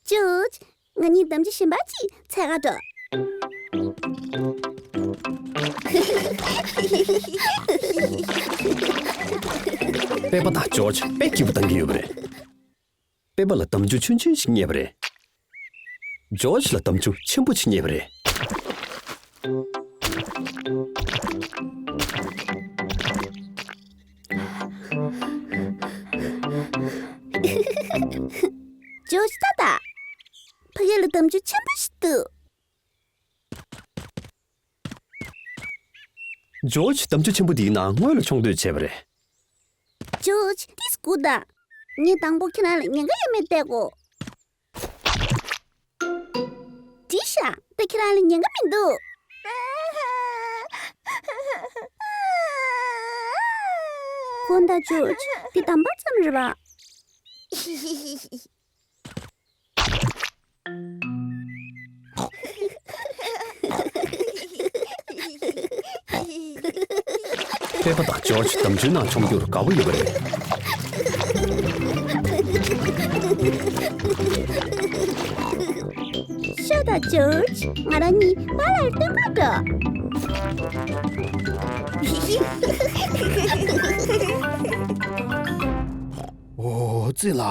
ཇོར་ཇི། ང་གཉིས་འདམ་ཆུ་གཞན་པ་ཅིག་འཚོལ་ག་འགྲོ། པེ་པ་དང་ཇོར་ཇི་དཔེ་སྐྱིད་པོ་བཏང་གི་ཡོད་པ་རེད། པེ་པ་ལ་འདམ་ཆུ་ཆུང་ཆུང་ཞིག་རྙེད་པ་རེད། ཇོར་ཇི་ལ་འདམ་ཆུ་ཆེན་པོ་ཞིག་རྙེད་པ་རེད། ཇོར་ཇི་ལྟ་ད། ཕ་གི་ལ་འདམ་ཆུ་ཆེན་པོ་ཞིག་འདུག། ཇོར་ཇི་འདམ་ཆུ་ཆེན་པོ་འདིའི་ནང་སྔོན་ལ་མཆོང་འདོད་བྱས་པ་རེད། ཇོར་ཇི་ཏིས་སྒུག་དང་། ངས་དང་པོ་ཁྱེད་རང་ལ་ཉེན་ཁ་ཡོད་མེད་བལྟ་དགོས། འགྲིག་ཤག་ད་ཁྱེད་རང་ལ་ཉེན་ཁ་མི་འདུག། དགོངས་དག་ཇོར་ཇི། འདི་དམ་པ་ཙམ་རེད་པ། པེ་པ་དང་ཇོར་ཇི་འདམ་ཆུའི་ནང་མཆོང་རྒྱུར་དགའ་པོ་ཡོད་པ་རེད། ཤོག་དང་ཇོར་ཇི། ང་རང་གཉིས་པཱ་ལགས་ལ་སྟོན་ག་འགྲོ། ཨོ་ཙི་ལ།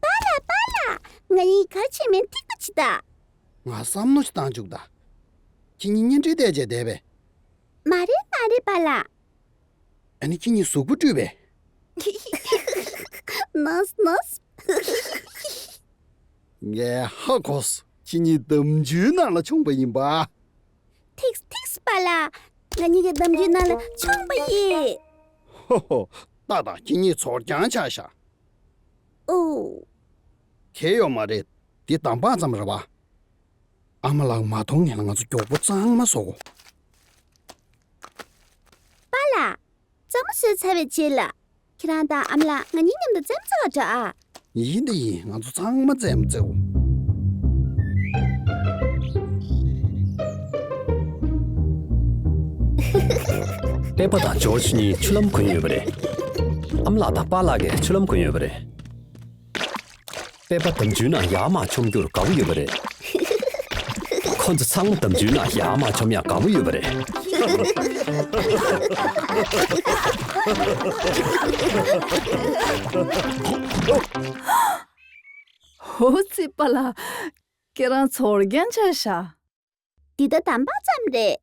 པཱ་ལགས། པཱ་ལགས། ང་གཉིས་ག་རེ་བྱས་མིན་ཐིག་པ་བྱེད་དང་། ང་བསམ་བློ་ཞིག་བཏང་བཅུག་ད། ཁྱེད་གཉིས་གཉེན་འཕྲད་བལྟས་བྱས་བསྡད་པས། མ་རེད་མ་རེད་པཱ་ལགས། ཨ་ནི་ཁྱེད་གཉིས་གཟུགས་པོ་བཀྲུས་པས། ནོས་ནོས། ངས་ཧ་གོ་སོང་། ཁྱེད་གཉིས་འདམ་ཆུའི་ནང་ལ་མཆོངས་པ་ཡིན་པ། ཐིགས་ཐིགས་པཱ་ལགས། ང་གཉིས་ཀྱིས་འདམ་ཆུའི་ནང་ལ་མཆོངས་པ་ཡིན། ཧོ་ཧོ། ཏག་ཏག་ཁྱེད་གཉིས་ཚོར་རྐྱང་ཆགས་ཤག། ཨོ། གལ་ཡོད་མ་རེད། འདི་དམ་པ་ཙམ་རེད་པ། ཨ་མ་ལགས་མ་མཐོང་སྔོན་ལ་ང་ཚོ་མགྱོགས་པོ་གཙང་མ་བཟོ་དགོས། པཱ་ལགས། གཙང་མ་བཟོས་ཚར་བའི་རྗེས་ལ། ཁྱེད་རང་དང་ཨ་མ་ལགས་ང་གཉིས་མཉམ་དུ་རྩེད་མོ་རྩེ་ག་འགྲོ་ཨ། ཡིན་དང་ཡིན། ང་ཚོ་ཚང་མ་རྩེད་མོ་རྩེའོ། པེ་པ་དང་ཇོར་ཇི་གཉིས་ཆུ་ལམ་གོན་ཡོད་པ་རེད། ཨ་མ་ལགས་དང་པཱ་ལགས་ཀྱིས་ཆུ་ལམ་གོན་ཡོད་པ་རེད། པེ་པ་འདམ་ཆུའི་ནང་ཡར་མར་མཆོང་རྒྱུར་དགའ་པོ་ཡོད་པ་རེད། ཁོ་ཚོ་ཚང་མ་འདམ་ཆུའི་ནང་ཡར་མར་མཆོང་ཡག་དགའ་པོ་ཡོད་པ་རེད། ཧོ་ཙི་པཱ་ལགས། ཁྱེད་རང་ཚོར་རྐྱང་ཆགས་ཤག། འདི་ད་དམ་པ་ཙམ་རེད།